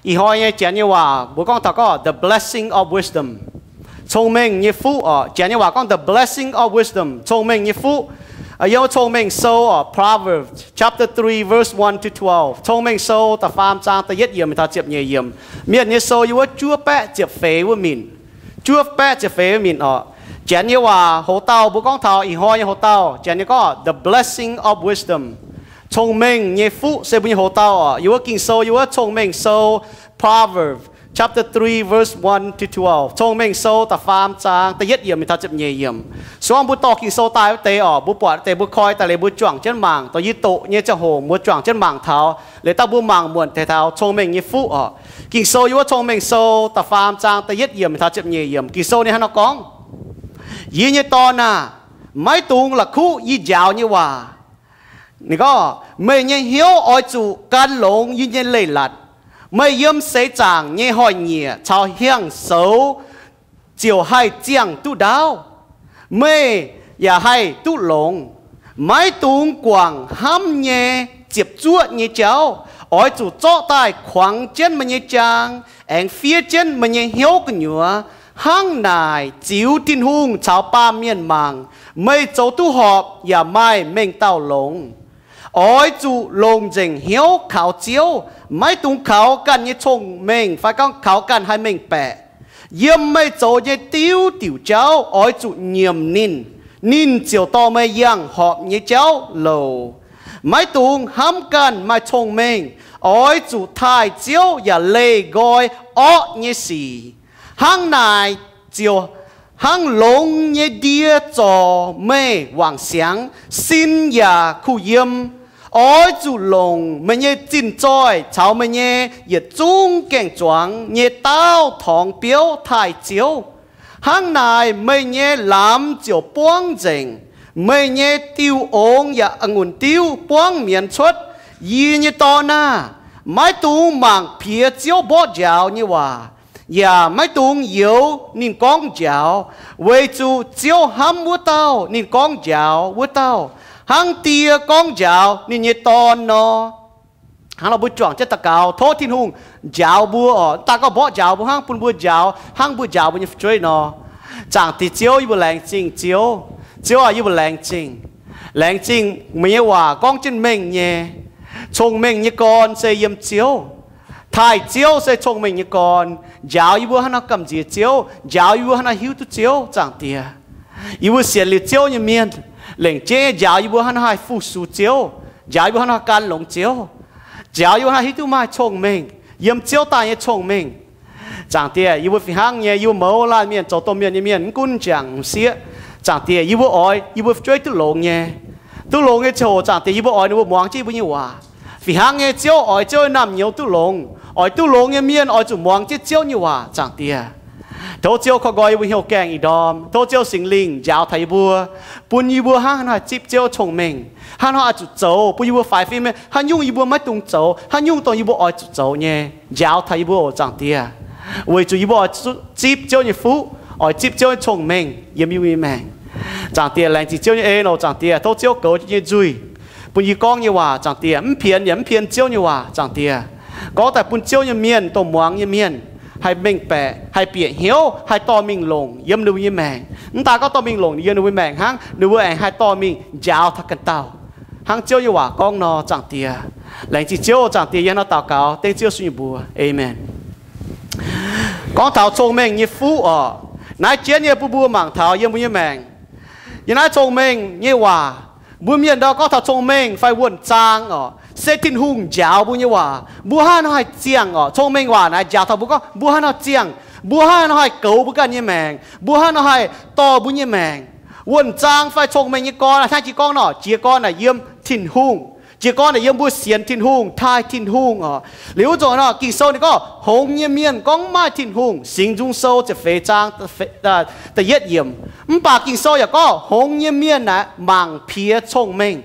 Ih hnoi nyei Janx nyei waac mbuo gorngv taux gorngv the blessing of wisdom, cong-mengh nyei fuqv oc. Janx nyei waac gorngv the blessing of wisdom, cong-mengh nyei fuqv. Yiem Cong-Mengh Sou oc, Proverbs chapter three, verse one to twelve. Cong-Mengh Sou da'faam zaang da'yietv yiemc taux ziepc nyeic yiemc. Mienh nyei sou yiem wuov juov baeqv ziepc feix wuov minc. Juov baeqv ziepc feix wuov minc oc. Janx nyei waac hoc-dauh mbuo gorngv taux ih hnoi nyei hoc-dauh, Janx nyei gorngv the blessing of wisdom, cong-mengh nyei fuqv se mbuo nyei hoc-dauh oc. Yiem wuov Ging-Sou, yiem wuov Cong-Mengh Sou, Proverbs chapter three, verse one to twelve. Cong-Mengh Sou da'faam zaang da'yietv yiemc mingh taux ziepc nyeic yiemc. Se gorngv mbuo dorh Ging-Sou daaih wuov deix oc, mbuo buatc wuov deix mbuo koi daaih liuz mbuo juangc jienv mangc, dorh yie doqc nyei ziangh hoc mbuo juangc jienv mangc taux. Liuz dangh mbuo mangc muonc taux cong-mengh nyei fuqv oc. Ging-Sou yiem wuov Cong-Mengh Sou da'faam zaang da'yietv yiemc mingh taux ziepc nyeic yiemc. Ging-Sou ninh hnangv nor gorngv, Yie nyei dorn aah! Maiv dungx la'kuqv yie njaaux nyei waac. Ninh gorngv, Meih nyei hnyouv oix zuqc gan longx yie nyei leiz-latc. Meih yiem seix zaangc nyei hnoi-nyieqc caux hiang-soux ziouc haih ziangh duqv ndaauv. Meih yaac haih duqv longx. Maiv dungx guangc hnamv nyei ziepc zuoqv nyei jauv. Oix zuqc zorqv daaih kuangx jienv meih nyei jaang, aengx fiev jienv meih nyei hnyouv gu'nyuoz. Hnangv naaic ziux Tin-Hungh caux baamh mienh mangc, meih zoux duqv horpc yaac maaih mengh dauh longx. Oix zuqc longc nzengc hnyouv kaux Ziouv. Maiv dungx kaux ganh nyei cong-mengh fai gorngv kaux ganh haih mengh baeqc. Yiem meih zoux nyei diuv diuc jauv oix zuqc nyiemc ninh. Ninh ziouc dorh meih yangh horpc nyei jauv louc. Maiv dungx hnamv ganh maaih cong-mengh. Oix zuqc taaih Ziouv yaac leih nqoi orqv nyei sic. Hnangv naaic ziouc hnangv longx nyei ndie zorc meih wangc siangx, sin yaac kuh yiem. Oix zuqc longc meih nyei zinh zoih caux meih nyei yietc zungv gaeng-zuangx nyei daauv torngx biouv taaih Ziouv. Hnangv naaic meih nyei lamz ziouc buangv nzengc, meih nyei diuh ongx yaac a'ngunc diuv buangv mienz cuotv. Yie nyei dorn aah! Maiv dungx mangc piex Ziouv mborqv njaaux nyei waac, yaac maiv dungx youx ninh gorngv njaaux, weic zuqc Ziouv hnamv wuov dauh ninh gorngv njaaux wuov dauh, hnangv die gorngv njaaux ninh nyei dorn nor. Hnangv nor mbuo juangc jienv daux gaux, tov Tin-Hungh njaaux mbuo oc. Mv daan gorngv mborqv njaaux mbuo hnangv, bun mbuo njaaux hnangv mbuo njaaux mbuo nyei fu'jueiv nor. Zaangc Diex Ziouv, yie mbuo laengz zingh Ziouv. Ziouv aah, yie mbuo laengz zingh. Laengz zingh meih nyei waac gorngv jienv mengh nyei. Cong-mengh nyei gorn se yiem Ziouv. Taaih Ziouv se cong-mengh nyei gorn. Njaaux yie mbuo hnangv nor gamh nziex Ziouv. Njaaux yie mbuo hnangv nor hiuv duqv Ziouv, Zaangc Diex. Yie mbuo sienx liuz Ziouv nyei mienh, lengc jeiv nyei njaaux yie mbuo hnangv nor haih fu-sux Ziouv, njaaux yie mbuo hnangv nor gan longx Ziouv, njaaux yie mbuo hnangv nor hiuv duqv maaih cong-mengh. Yiem Ziouv daaih nyei cong-mengh. Zaangc Diex, yie mbuo fih hnangv nyei, yie mbuo mouz laanh mienh, zoux domh mienh nyei mienh, mv gunv jangc m'sieqv, Zaangc Diex, yie mbuo oix yie mbuo fu'jueiv duqv longx nyei. Duqv longx nyei ziangh hoc, Zaangc Diex, yie mbuo oix ninh mbuo muangx jienv yie mbuo nyei waac. Fih hnangv nyei, Ziouv oix Ziouv nyei naamh nyouz duqv longx. Oix duqv longx nyei mienh oix zuqc muangx jienv Ziouv nyei waac, Zaangc Diex. Tov Ziouv koi nqoi yie mbuo hnyouv gaengh ih ndorm. Tov Ziouv Singx Lingh njaaux taux yie mbuo, bun yie mbuo hnangv haaix nor haih zipv Ziouv cong-mengh, hnangv haaix nor oix zuqc zoux, bun yie mbuo faix fim, haaix nyungc yie mbuo maiv dungx zoux, haaix nyungc dongh yie mbuo oix zuqc zoux nyei, njaaux taux yie mbuo oc, Zaangc Diex. Weic zuqc yie mbuo oix zipv Ziouv nyei fuqv, oix zipv Ziouv nyei cong-mengh yiem yie mbuo nyei maengc. Zaangc Diex, laengz zingh Ziouv nyei en oc, Zaangc Diex. Tov Ziouv goux jienv nyei nzuih, bun yie gorngv nyei waac, Zaangc Diex, mv pienx yaac mv pien Ziouv nyei waac, Zaangc Diex. Gorngv daaih bun Ziouv nyei mienh, dongh muangx nyei mienh, haih mengh baeqc, haih bieqc hnyouv, haih dorh mingh longc yiem ninh mbuo nyei maengc. Mv daan gorngv dorh mingh longc yiem ninh mbuo nyei maengc hnangv, ninh mbuo aengx haih dorh mingh njaaux taux ganh dauh, hnangv Ziouv nyei waac gorngv nor, Zaangc Diex. Laengz zingh Ziouv, Zaangc Diex, yie hnangv nor daux gaux dengv Ziouv Yesu nyei mbuox. Aamen. Gorngv taux cong-mengh nyei fuqv oc, naaiv jienv nyei bun mbuo mangc taux yiem mbuo nyei maengc. Yiem naaiv cong-mengh nyei waac, mbuo mienh ndau gorngv taux cong-mengh fai wuonh zaang oc, se Tin-Hungh njaaux mbuo nyei waac. Mbuo hnangv haaix nor haih ziangh oc? Cong-mengh waac naaiv njaaux taux mbuo gorngv mbuo hnangv haaix nor ziangh, mbuo hnangv haaix nor haih goux mbuo ganh nyei maengc, mbuo hnangv haaix nor haih dorh mbuo nyei maengc. Wuonh zaang fai cong-mengh nyei gorn, hnangv jiex gorngv nor, jiez gorn naaic yiem Tin-Hungh. Jiez gorn naaic yiem mbuo sienx Tin-Hungh, taaih Tin-Hungh oc. Liuz wuov nzunc nor, Ging-Sou ninh gorngv hngongx nyei mienh gorngv mv maaih Tin-Hungh, Singx Nzung Sou ziepc feix zaang da'yietv yiemc. Mv baac Ging-Sou yaac gorngv hngongx nyei mienh naaic mangc piex cong-mengh.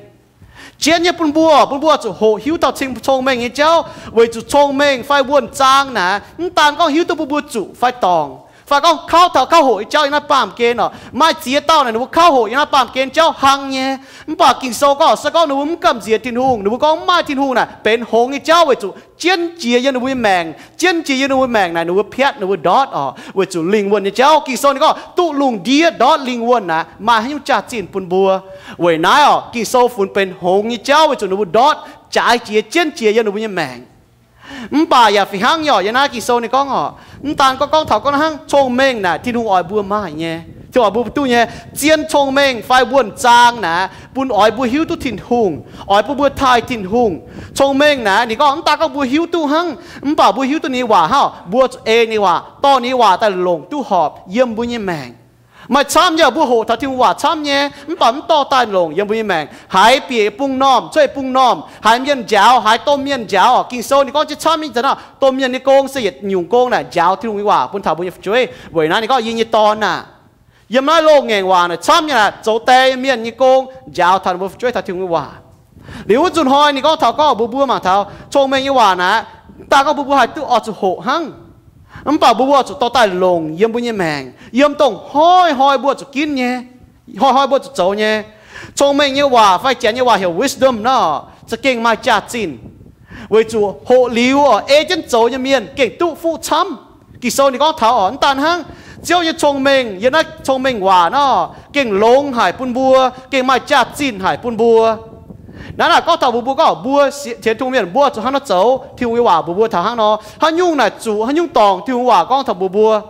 Jienv nyei bun mbuo, bun mbuo zuqc hoqc hiuv dauh cing cong-mengh nyei jauv, weic zuqc cong-mengh fai wuonh zaang naaic mv daan gorngv hiuv duqv bun mbuo zuqc fai dorngc, Fai gorngv kauv taux kauv hoqc nyei jauv yiem naaiv baamh gen orqc. Maaih ziex dauh naaic ninh mbuo kauv hoqc yiem naaiv baamh gen jauv hlang nyei. Mv baac Ging-Sou gorngv se gorngv ninh mbuo mv gamh nziex Tin-Hungh, ninh mbuo gorngv mv maaih Tin-Hungh naaic benx hngongx nyei jauv weic zuqc jienv jiex yiem ninh mbuo nyei maengc. Jienv jiex yiem ninh mbuo maengc naaic ninh mbuo piatv, ninh mbuo ndortv orqc, weic zuqc lingh wuonh nyei jauv. Ging-Sou ninh gorngv duqv lungh ndiev ndortv lingh wuonh naaic maaih haaix nyungc jaax-zinh bun mbuo. Weic naaiv orqc, Ging-Sou funx benx hngongx nyei jauv weic zuqc ninh mbuo ndortv jaaix jiex jienv jiex yiem ninh mbuo nyei maengc. Mv baac yaac fih hnangv nyei orqc, yiem naaiv Ging-Sou ninh gorngv orqc, mv daan gorngv, gorngv taux gorngv hnangv cong-mengh naaic Tin-Hungh oix mbuo maaih nyei, Tin-Hungh oix mbuo duqv nyei. Zien cong-mengh fai wuonh zaang naaic bun oix mbuo hiuv duqv Tin-Hungh, oix bun mbuo taaih Tin-Hungh. Cong-mengh naaic ninh gorngv mv daan gorngv mbuo hiuv duqv hnangv, mv baac mbuo hiuv duqv ninh nyei waac hnangv, mbuo zuqc ei ninh nyei waac, dorh ninh nyei waac daaih longc duqv horpc yiem mbuo nyei maengc. Maaih camv nyei, mbuo hoqc taux Tin-Hungh waac camv nyei, mv baac mv dorh daaih longc yiem mbuo nyei maengc. Haiz bieqc bung normh, cuotv bung normh, haiz mienh njaaux, haiz domh mienh njaaux orqc. Ging-Sou ninh gorngv jienv camv nyei, ih zanc naaiv domh mienh nyei gong se yietc nyungc gong naaic njaaux Tin-Hungh nyei waac bun taux mbuo nyei fu'jueiv. Weic naaiv ninh gorngv yie nyei dorn aah! Yiem naaiv loz-ngaengc waac naaic camv nyei naaic zoux die mienh nyei gong njaaux taux ninh mbuo fu'jueiv taux Tin-Hungh nyei waac. Liuz wuov nzunc hnoi ninh gorngv taux gorngv mbuo, mbuo mangc taux cong-mengh nyei waac naaic, mv daan gorngv mbuo, mbuo haih duqv oix zuqc hoqc hnangv, mv baac mbuo, mbuo oix zuqc dorh daaih longc yiem mbuo nyei maengc, yiem dongh hnoi-hnoi mbuo zuqc ginv nyei, hnoi-hnoi mbuo zuqc zoux nyei. Cong-mengh nyei waac fai Janx nyei waac heuc wisdom naaiv za'gengh maaih jaax-zinh, weic zuqc hoqc liuz orqc, ei jienv zoux nyei mienh gengh duqv fuqv camv. Ging-Sou ninh gorngv taux orqc, mv daan hnangv, Ziouv nyei cong-mengh yiem naaiv cong-mengh waac naaiv gengh longx haic bun mbuo, gengh maaih jaax-zinh haic bun mbuo. Naaiv naaic gorngv taux mbuo, mbuo gorngv mbuo sienx Tin-Hungh mienh mbuo zuqc hnangv nor zoux, Tin-Hungh nyei waac mbuox mbuo taux hnangv nor. Haaix nyungc naaic zuqc, haaix nyungc dorngc, Tin-Hungh waac gorngv taux mbuox mbuo.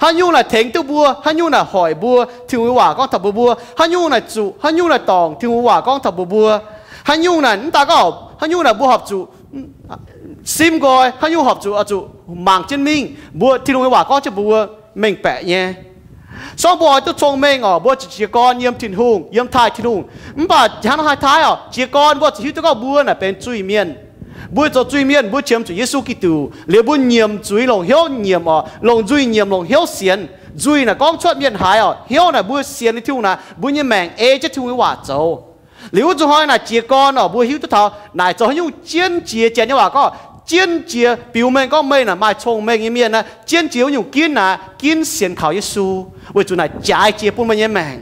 Haaix nyungc naaic tengx duqv mbuo, haaix nyungc naaic hoic mbuo, Tin-Hungh nyei waac gorngv taux mbuox mbuo. Haaix nyungc naaic zuqc, haaix nyungc naaic dorngc, Tin-Hungh nyei waac gorngv taux mbuox mbuo. Haaix nyungc naaic mv daan gorngv, haaix nyungc naaic mbuo horpc zuqc sim nqoi, haaix nyungc horpc zuqc, zuqc mangc jienv mingh, mbuo Tin-Hungh nyei waac gorngv jienv mbuox mbuo mengh baeqc nyei. Sorng mbuo oix duqv cong-mengh orqc, mbuo zuqc jiez gorn yiem Tin-Hungh, yiem taaih Tin-Hungh. Mv baac hnangv nor haih taaih orqc, jiez gorn mbuo zuqc hiuv duqv gorngv mbuo naaic benx zuiz-mienh. Mbuo zoux zuiz-mienh, mbuo qiemx zuqc Yesu Giduc liuz mbuo nyiemc zuiz longc hnyouv nyiemc orqc, longc nzuih nyiemc longc hnyouv sienx. Nzuih naaic gorngv cuotv mienh haiz orqc, hnyouv naaic mbuo sienx liuz Tin-Hungh naaic mbuo nyei maengc ei jienv Tin-Hungh nyei waac zoux. Liuz wuov nzunc hnoi naaic jiez gorn orqc, mbuo hiuv duqv taux naaic zoux haaix nyungc jienv jiex, Janx nyei waac gorngv jienv jiex, biux mengh gorngv meih naaic maaih cong-mengh nyei mienh naaic, jienv jiex wuov nyungc ginv naaic ginv sienx kaux Yesu, weic zuqc naaic jaaix jiex bun meih nyei maengc.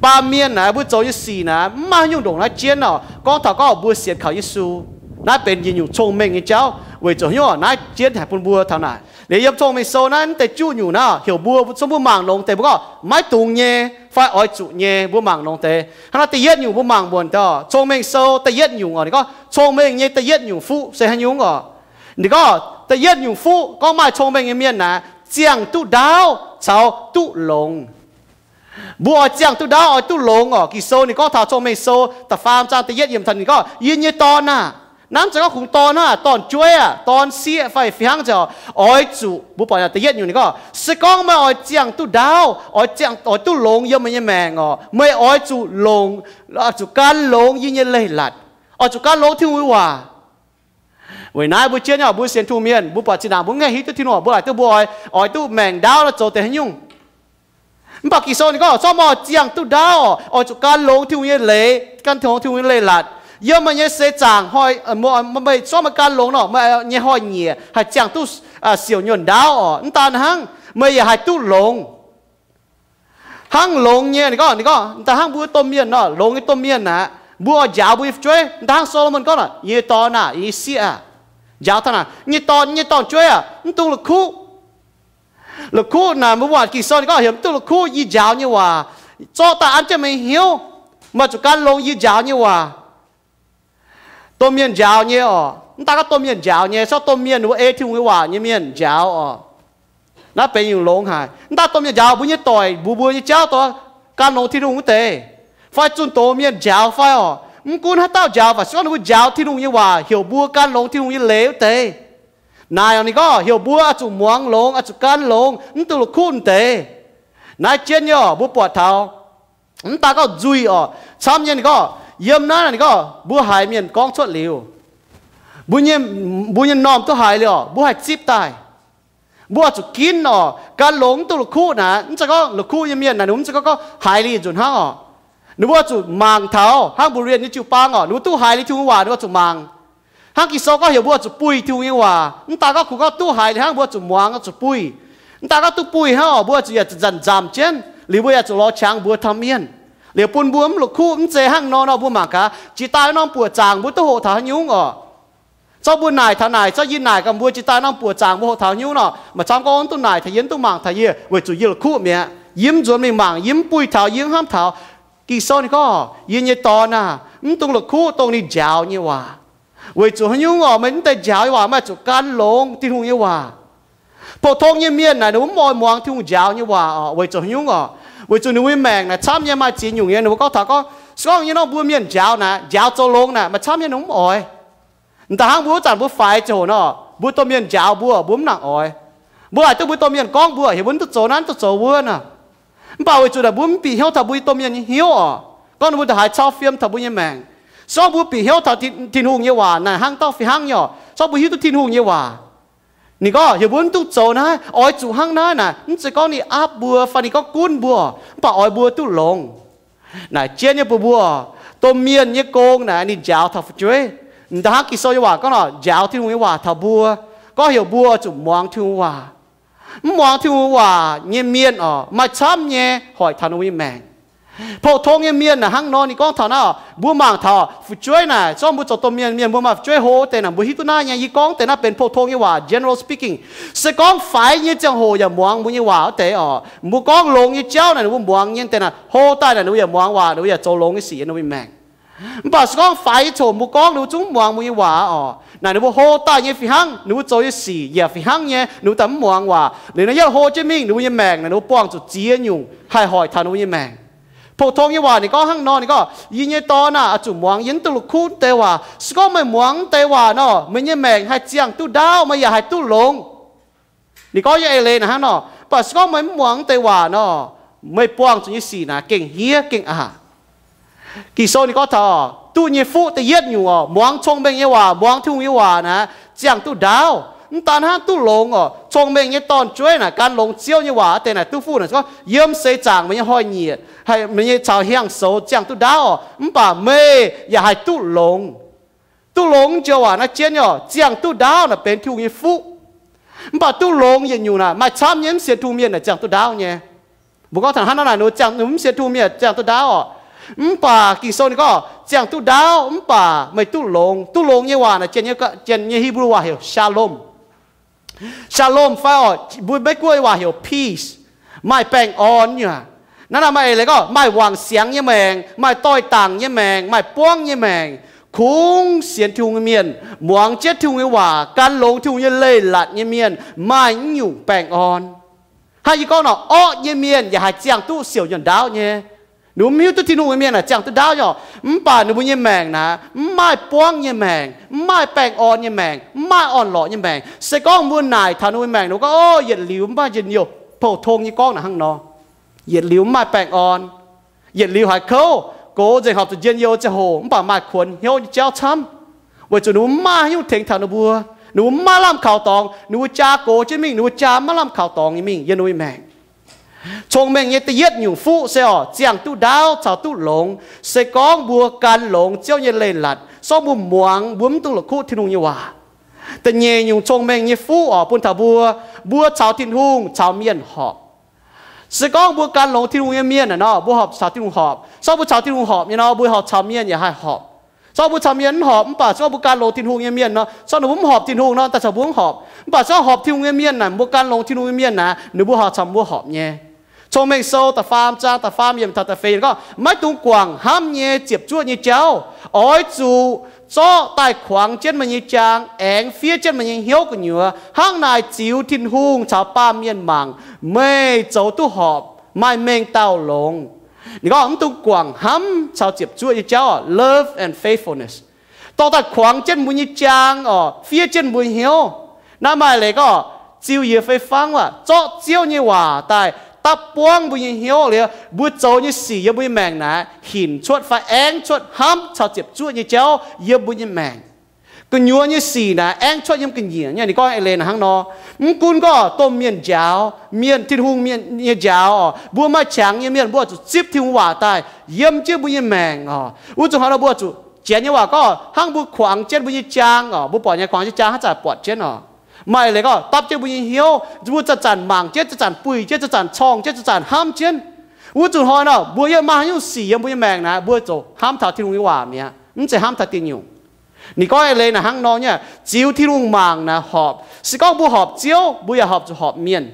Baamh mienh naaic mbuo zoux nyei sic naaic mv maaih haaix nyungc ndongc naaiv jienv orqc, gorngv taux gorngv mbuo sienx kaux Yesu. Naaiv benx yietc nyungc cong-mengh nyei jauv weic zuqc haaix nyungc naaiv jienv haic bun mbuo taux naaic. Liuz yiem Cong-Mengh Sou naaiv deix juqv nyungc naaiv heuc mbuo, mbuo mangc longx deix mbuo gorngv maiv dungx nyei fai oix zuqc nyei, mbuo mangc longx deix. Hnangv naaiv da'yietv nyungc mbuo mangc muonc daaih, Cong-Mengh Sou da'yietv nyungc orqc, ninh gorngv cong-mengh nyei da'yietv nyungc fuqv se haaix nyungc orqc? Ninh gorngv da'yietv nyungc fuqv gorngv maaih cong-mengh nyei mienh naaic ziangh duqv ndaauv caux duqv longx. Mbuo oix ziangh duqv ndaauv, oix duqv longx orqc. Ging-Sou ninh gorngv taux Cong-Mengh Sou da'faam zaang da'yietv yiemc taux ninh gorngv, Yie nyei dorn aah! Naaiv mv zeiz gorngv kungx dorn hnangv, dorn-jueiv aah, dorn-sieqv fai fih hnangv nzengc orqc. Oix zuqc, mbuo buatc da'yietv nyungc ninh gorngv, se gorngv meih oix ziangh duqv ndaauv, oix ziangh, oix duqv longx yiem meih nyei maengc orqc, meih oix zuqc longx, oix zuqc gan longx yie nyei leiz-latc, oix zuqc gan longx Tin-Hungh nyei waac. Weic naaiv mbuo jienv nyei orqc, mbuo sienx Tin-Hungh mienh, mbuo buatc zinh ndaangc mbuo mv gaengh hiuv duqv Tin-Hungh orqc, mbuo laaic duqv mbuo oix, oix duqv maengc ndaauv naaiv zoux deix haaix nyungc. Mv baac Ging-Sou ninh gorngv, sorng meih oix ziangh duqv ndaauv orqc, oix zuqc gan longx Tin-Hungh nyei leiz, gan longx Tin-Hungh nyei leiz-latc. Yiem meih nyei seix zaangc hnoi, meih, sorng meih gan longx nor, meih nyei hnoi-nyieqc haih ziangh duqv siouc nyuonh ndaauv orqc. Mv daan hnangv, meih yaac haih duqv longx. Hnangv longx nyei, ninh gorngv, ninh gorngv, da'hnangv mbuo domh mienh nor, longx nyei domh mienh aqv, mbuo oix njaaux mbuo nyei fu'jueiv, da'hnangv Solomon gorngv nor, Yie nyei dorn aah, yie nyei sieqv aah, njaaux taux naaic, yie nyei dorn, yie nyei dorn-jueiv aah, mv dungx la'kuqv. La'kuqv naaic, mbuo buatc Ging-Sou ninh gorngv heuc mv dungx la'kuqv yie njaaux nyei waac, zorqv daaih an jienv meih hnyouv, meih zuqc gan longx yie njaaux nyei waac. Domh mienh njaaux nyei orqc, mv daan gorngv domh mienh njaaux nyei, se gorngv domh mienh wuov ei Tin-Hungh nyei waac nyei mienh njaaux orqc. Naaiv benx nyungc longx haic. Mv daan domh mienh njaaux mbuo nyei doic, mbuox mbuo nyei jauv dongh gan longx Tin-Hungh wuov deix, fai zunh doz mienh njaaux fai orqc, mv gunv haaix dauh njaaux, fai se gorngv ninh mbuo njaaux Tin-Hungh nyei waac heuc mbuo gan longx Tin-Hungh nyei leiz wuov deix. Naaic orqc, ninh gorngv heuc mbuo oix zuqc muangx longx, oix zuqc gan longx, mv dungx la'kuqv wuov deix. Naaiv jienv nyei orqc, mbuo buatc taux mv daan gorngv nzuih orqc, camv nyei ninh gorngv, yiem naaiv ninh gorngv mbuo haiz mienh gorngv cuotv liuz, mbuo nyei, mbuo nyei m'normh duqv haiz liuz orqc, mbuo haih zipv daaih. Mbuo oix zuqc ginv orqc, gan longx mv dungx la'kuqv naaic. Mv zeiz gorngv la'kuqv nyei mienh naaic, ninh mbuo mv zeiz gorngv gorngv haiz liuz nzunc hnangv orqc. Ninh mbuo oix zuqc mangc taux hnangv mbuox mienh nyei jiu-baang orqc, ninh mbuo duqv haiz liuz Tin-Hungh waac ninh mbuo zuqc mangc. Hnangv Ging-Sou gorngv heuc mbuo oix zuqc buih Tin-Hungh nyei waac. Mv daan gorngv kungx gorngv duqv haiz liuz hnangv, mbuo zuqc muangx, zuqc buih. Mv daaih gorngv duqv buih hnangv oc, mbuo zuqc yaac zanc-zanc nzamc jienv. Liuz mbuo yaac zuqc lorz qangx mbuox taux mienh. Liuz bun mbuo mv la'kuqv mv zeiz hnangv nor nor, mbuo mangc gaax jiex daaih norm buoqc zaangc mbuo duqv hoqc taux haaix nyungc oc. Zorqv mbuo naaic taux naaic, zorqv yie naaic gaax mbuo jiex daaih norm buoqc zaangc mbuo hoqc taux haaix nyungc nor, maaih camv gorngv mv duqv naaic taux yie, mv duqv mangc taux yie, weic zuqc yie la'kuqv mi'aqv. Yie mv nzuonx mingh mangc, yie mv buih taux, yie mv hnamv taux. Ging-Sou ninh gorngv, yie nyei dorn aah, mv dungx la'kuqv dongh ninh njaaux nyei waac. Weic zuqc haaix nyungc oc, meih mv deix njaaux nyei waac maaih zuqc gan longx Tin-Hungh nyei waac. Pou-tong nyei mienh naaic ninh mv oix muangx Tin-Hungh njaaux nyei waac oc. Weic zuqc haaix nyungc oc? Weic zuqc ninh mbuo nyei maengc naaic camv nyei maaih ziex nyungc nyei. Ninh mbuo gorngv taux gorngv, se gorngv nyei nor mbuo mienh njaaux naaic, njaaux zoux longx naaic, maaih camv nyei ninh mv oix. Da'hnangv mbuo wuov zanc mbuo faix ziangh hoc nor, mbuo domh mienh njaaux mbuo, mbuo mv nangc oix. Mbuo haiz duqv mbuo domh mienh gorngv mbuo, heuc mbuo mv duqv zoux naaiv, mv duqv zoux wuov nor. Mv baac weic zuqc naaic mbuo mv bieqc hnyouv taux mbuo domh mienh nyei hnyouv oc, gorngv ninh mbuo ndongc haaix cau fiem taux mbuo nyei maengc. Se gorngv mbuo bieqc hnyouv taux Tin-Hungh nyei waac naaic hnangv dauh fih hnangv nyei oc. Se gorngv mbuo hiuv duqv Tin-Hungh nyei waac, ninh gorngv heuc mbuo mv duqv zoux naaiv, oix zuqc hnangv naaiv naaic, mv zeiz gorngv ninh aapv mbuo fai ninh gorngv gunv mbuo, mv baac oix mbuo duqv longx. Naaic jienv nyei bun mbuo, domh mienh nyei gong naaic ninh njaaux taux fu'jueiv. Da'hnangv Ging-Sou nyei waac gorngv nor, njaaux Tin-Hungh nyei waac taux mbuo, gorngv heuc mbuo zuqc muangx Tin-Hungh waac. Mv muangx Tin-Hungh waac nyei mienh oc, maaih camv nyei hoic taux ninh mbuo nyei maengc. Pou-tong nyei mienh naaic hnangv nor, ninh gorngv taux naaiv oc, mbuo mangc taux fu'jueiv naaic, se gorngv mbuo zoux domh mienh, mienh mbuo maaih fu'jueiv hlo deix naaic, mbuo hiuv duqv naaiv nyei. Yie gorngv deix naaiv benx pou-tong nyei waac, general speaking. Se gorngv faix nyei ziangh hoc yaac muangx mbuo nyei waac wuov deix oc, mbuo gorngv longx nyei jauv naaic ninh mbuo muangx nyei deix naaic, hlo daaih naaic ninh mbuo yaac muangx waac, ninh mbuo yaac zoux longx nyei sic yiem ninh mbuo nyei maengc. Mv baac se gorngv faix nyei ziangh hoc mbuo gorngv ninh mbuo zungv mv muangx mbuo nyei waac oc, naaic ninh mbuo hlo daaih nyei fih hnangv, ninh mbuo zoux nyei sic yaac fih hnangv nyei, ninh mbuo daaih mv muangx waac. Liuz naaiv yietv hlo jienv mingh, ninh mbuo nyei maengc naaic ninh mbuo buangh zuqc ziex nyungc haih hoic taux ninh mbuo nyei maengc. Pou-tong nyei waac ninh gorngv hnangv nor, ninh gorngv, yie nyei dorn aah, oix zuqc muangx yie mv duqv la'kuqv deix waac. Se gorngv meih muangx deix waac nor, meih nyei maengc haih ziangh duqv ndaauv, meih yaac haih duqv longx. Ninh gorngv nyei eix leiz naaic hnangv nor, mv baac se gorngv meih mv muangx deix waac nor, meih buangh zuqc nyei sic naaic gengh hniev gengh aqc. Ging-Sou ninh gorngv taux duqv nyei fuqv da'yietv nyungc oc, muangx cong-mengh nyei waac, muangx Tin-Hungh nyei waac naaic ziangh duqv ndaauv. Mv daan hnangv, duqv longx oc. Cong-mengh nyei dorn-jueiv naaic gan longx Ziouv nyei waac wuov deix naaic duqv fuqv naaic gorngv yiem seix zaangc meih nyei hnoi-nyieqc, meih nyei caux hiaang-soux ziangh duqv ndaauv oc, mv baac meih yaac haih duqv longx. Duqv longx joux waac naaiv jienv nyei oc, ziangh duqv ndaauv naaic benx Tin-Hungh nyei fuqv. Mv baac duqv longx yietc nyungc naaic maaih camv nyei mv sienx Tin-Hungh mienh naaic ziangh duqv ndaauv nyei. Mbuo gorngv taux hnangv naaiv naaic, ninh mbuo ziangh, ninh mbuo mv sienx Tin-Hungh mienh ziangh duqv ndaauv oc. Mv baac Ging-Sou ninh gorngv ziangh duqv ndaauv mv baac meih duqv longx. Duqv longx nyei waac naaic, Janx nyei Hipv^lu waac heuc shalom. Shalom fai oc, mbuo Meiv-Guoqv nyei waac heuc peace, maaih baengh orn nyei. Naaiv naaic maaih eix leiz gorngv maaih wangc siangx nyei maengc, maaih doix-dangc nyei maengc, maaih buangv nyei maengc. Kungx sienx Tin-Hungh nyei mienh, muangx jienv Tin-Hungh nyei waac, gan longx Tin-Hungh nyei leiz-latc nyei mienh maaih naaiv nyungc baengh orn. Hnangv yie gorngv nor, orqv nyei mienh yaac haih ziangh duqv siouc nyuonh ndaauv nyei. Ninh mbuo mv hiuv duqv Tin-Hungh nyei mienh naaic ziangh duqv ndaauv nyei oc, mv baac ninh mbuo nyei maengc naaic mv maaih buangv nyei maengc, mv maaih baengh orn nyei maengc, mv maaih orn-lorqc nyei maengc. Se gorngv mbuo naaic taux ninh mbuo nyei maengc, ninh mbuo gorngv, O, yietc liuz mv baac njien-youh. Pou-tong nyei gorngv naaic hnangv nor, yietc liuz mv maaih baengh orn. Yietc liuz haiz kouv, gox nzengc, horpc zuqc njien-youh ziangh hoc, mv baac maaih kuonx hnyouv nyei jauv camv, weic zuqc ninh mbuo mv maaih haaix nyungc tengx taux ninh mbuo. Ninh mbuo mv maaih lamh kaux dorngx, ninh mbuo jaa gox jienv mingh, ninh mbuo jaa maiv lamh kaux dorngx nyei mingh yiem ninh mbuo nyei maengc. Cong-mengh nyei da'yietv nyungc fuqv se oc, ziangh duqv ndaauv caux duqv longx, se gorngv mbuo gan longx Ziouv nyei leiz-latc, se gorngv mbuo muangx, mbuo mv dungx la'kuqv Tin-Hungh nyei waac. Da'nyeic nyungc cong-mengh nyei fuqv oc, bun taux mbuo, mbuo caux Tin-Hungh caux mienh horpc. Se gorngv mbuo gan longx Tin-Hungh nyei mienh naaic nor, mbuo horpc caux Tin-Hungh horpc. Se gorngv mbuo caux Tin-Hungh horpc nyei nor, mbuo horpc caux mienh yaac haih horpc. Se gorngv mbuo caux mienh mv horpc, mv baac se gorngv mbuo gan longx Tin-Hungh nyei mienh nor, se gorngv ninh mbuo mv horpc Tin-Hungh nor, daaih caux mbuo mv horpc. Mv baac se gorngv horpc Tin-Hungh nyei mienh naaic, mbuo gan longx Tin-Hungh nyei mienh naaic, ninh mbuo horpc caux mbuo horpc nyei. Cong-Mengh Sou da'faam zaang da'faam yiemc taux da'feix yiemc gorngv, maiv dungx guangc hnamv nyei ziepc zuoqv nyei jauv. Oix zuqc zorqv daaih kuangx jienv meih nyei jaang, aengx fiev jienv meih nyei hnyouv gu'nyuoz. Hnangv naaic ziux Tin-Hungh caux baamh mienh mangc, meih zoux duqv horpc, maaih mengh dauh longx. Ninh gorngv mv dungx guangc hnamv caux ziepc zuoqv nyei jauv, love and faithfulness. Dorh daaih kuangx jienv mbuo nyei jaang oc, fiev jienv mbuo hnyouv. Naaiv maaih leiz gorngv, ziux yiez fei fangv waac, zorqv Ziouv nyei waac daaih dapv buangv mbuo nyei hnyouv liuz, mbuo zoux nyei sic yiem mbuo nyei maengc naaic hinc cuotv fai aengv cuotv hnamv caux ziepc zuoqv nyei jauv yiem mbuo nyei maengc. Gu'nyuoz nyei sic naaic aengv cuotv yiem ga'nyiec nyei. Ninh gorngv eix leiz naaic hnangv nor, mv gunv gorngv domh mienh njaaux, mienh, Tin-Hungh mienh nyei njaaux oc, mbuo maaih qangx nyei mienh, mbuo zuqc zipv Tin-Hungh waac daaih yiem jienv mbuo nyei maengc oc. Wuov zuqc hnangv nor mbuo zuqc, Janx nyei waac gorngv hnangv mbuo kuangx jienv mbuo nyei jaang oc, mbuo buatc nyei kuangx jienv jaang hnangv zaaic buatc jienv oc. Maaih leiz gorngv dapv jienv mbuo nyei hnyouv, mbuo zanc-zanc mangc jienv, zanc-zanc buih jienv, zanc-zanc corng jienv, zanc-zanc hnamv jienv. Wuov zuqc hnoi nor, mbuo yiem maaih haaix nyungc sic yiem mbuo nyei maengc naaic, mbuo ziouc hnamv taux Tin-Hungh nyei waac mi'aqv, mv zeiz hnamv taux diuh nyungc. Ninh gorngv eix leiz naaic hnangv nor nyei, ziux Tin-Hungh mangc naaic horpc. Se gorngv mbuo horpc Ziouv, mbuo yaac horpc zuqc horpc mienh.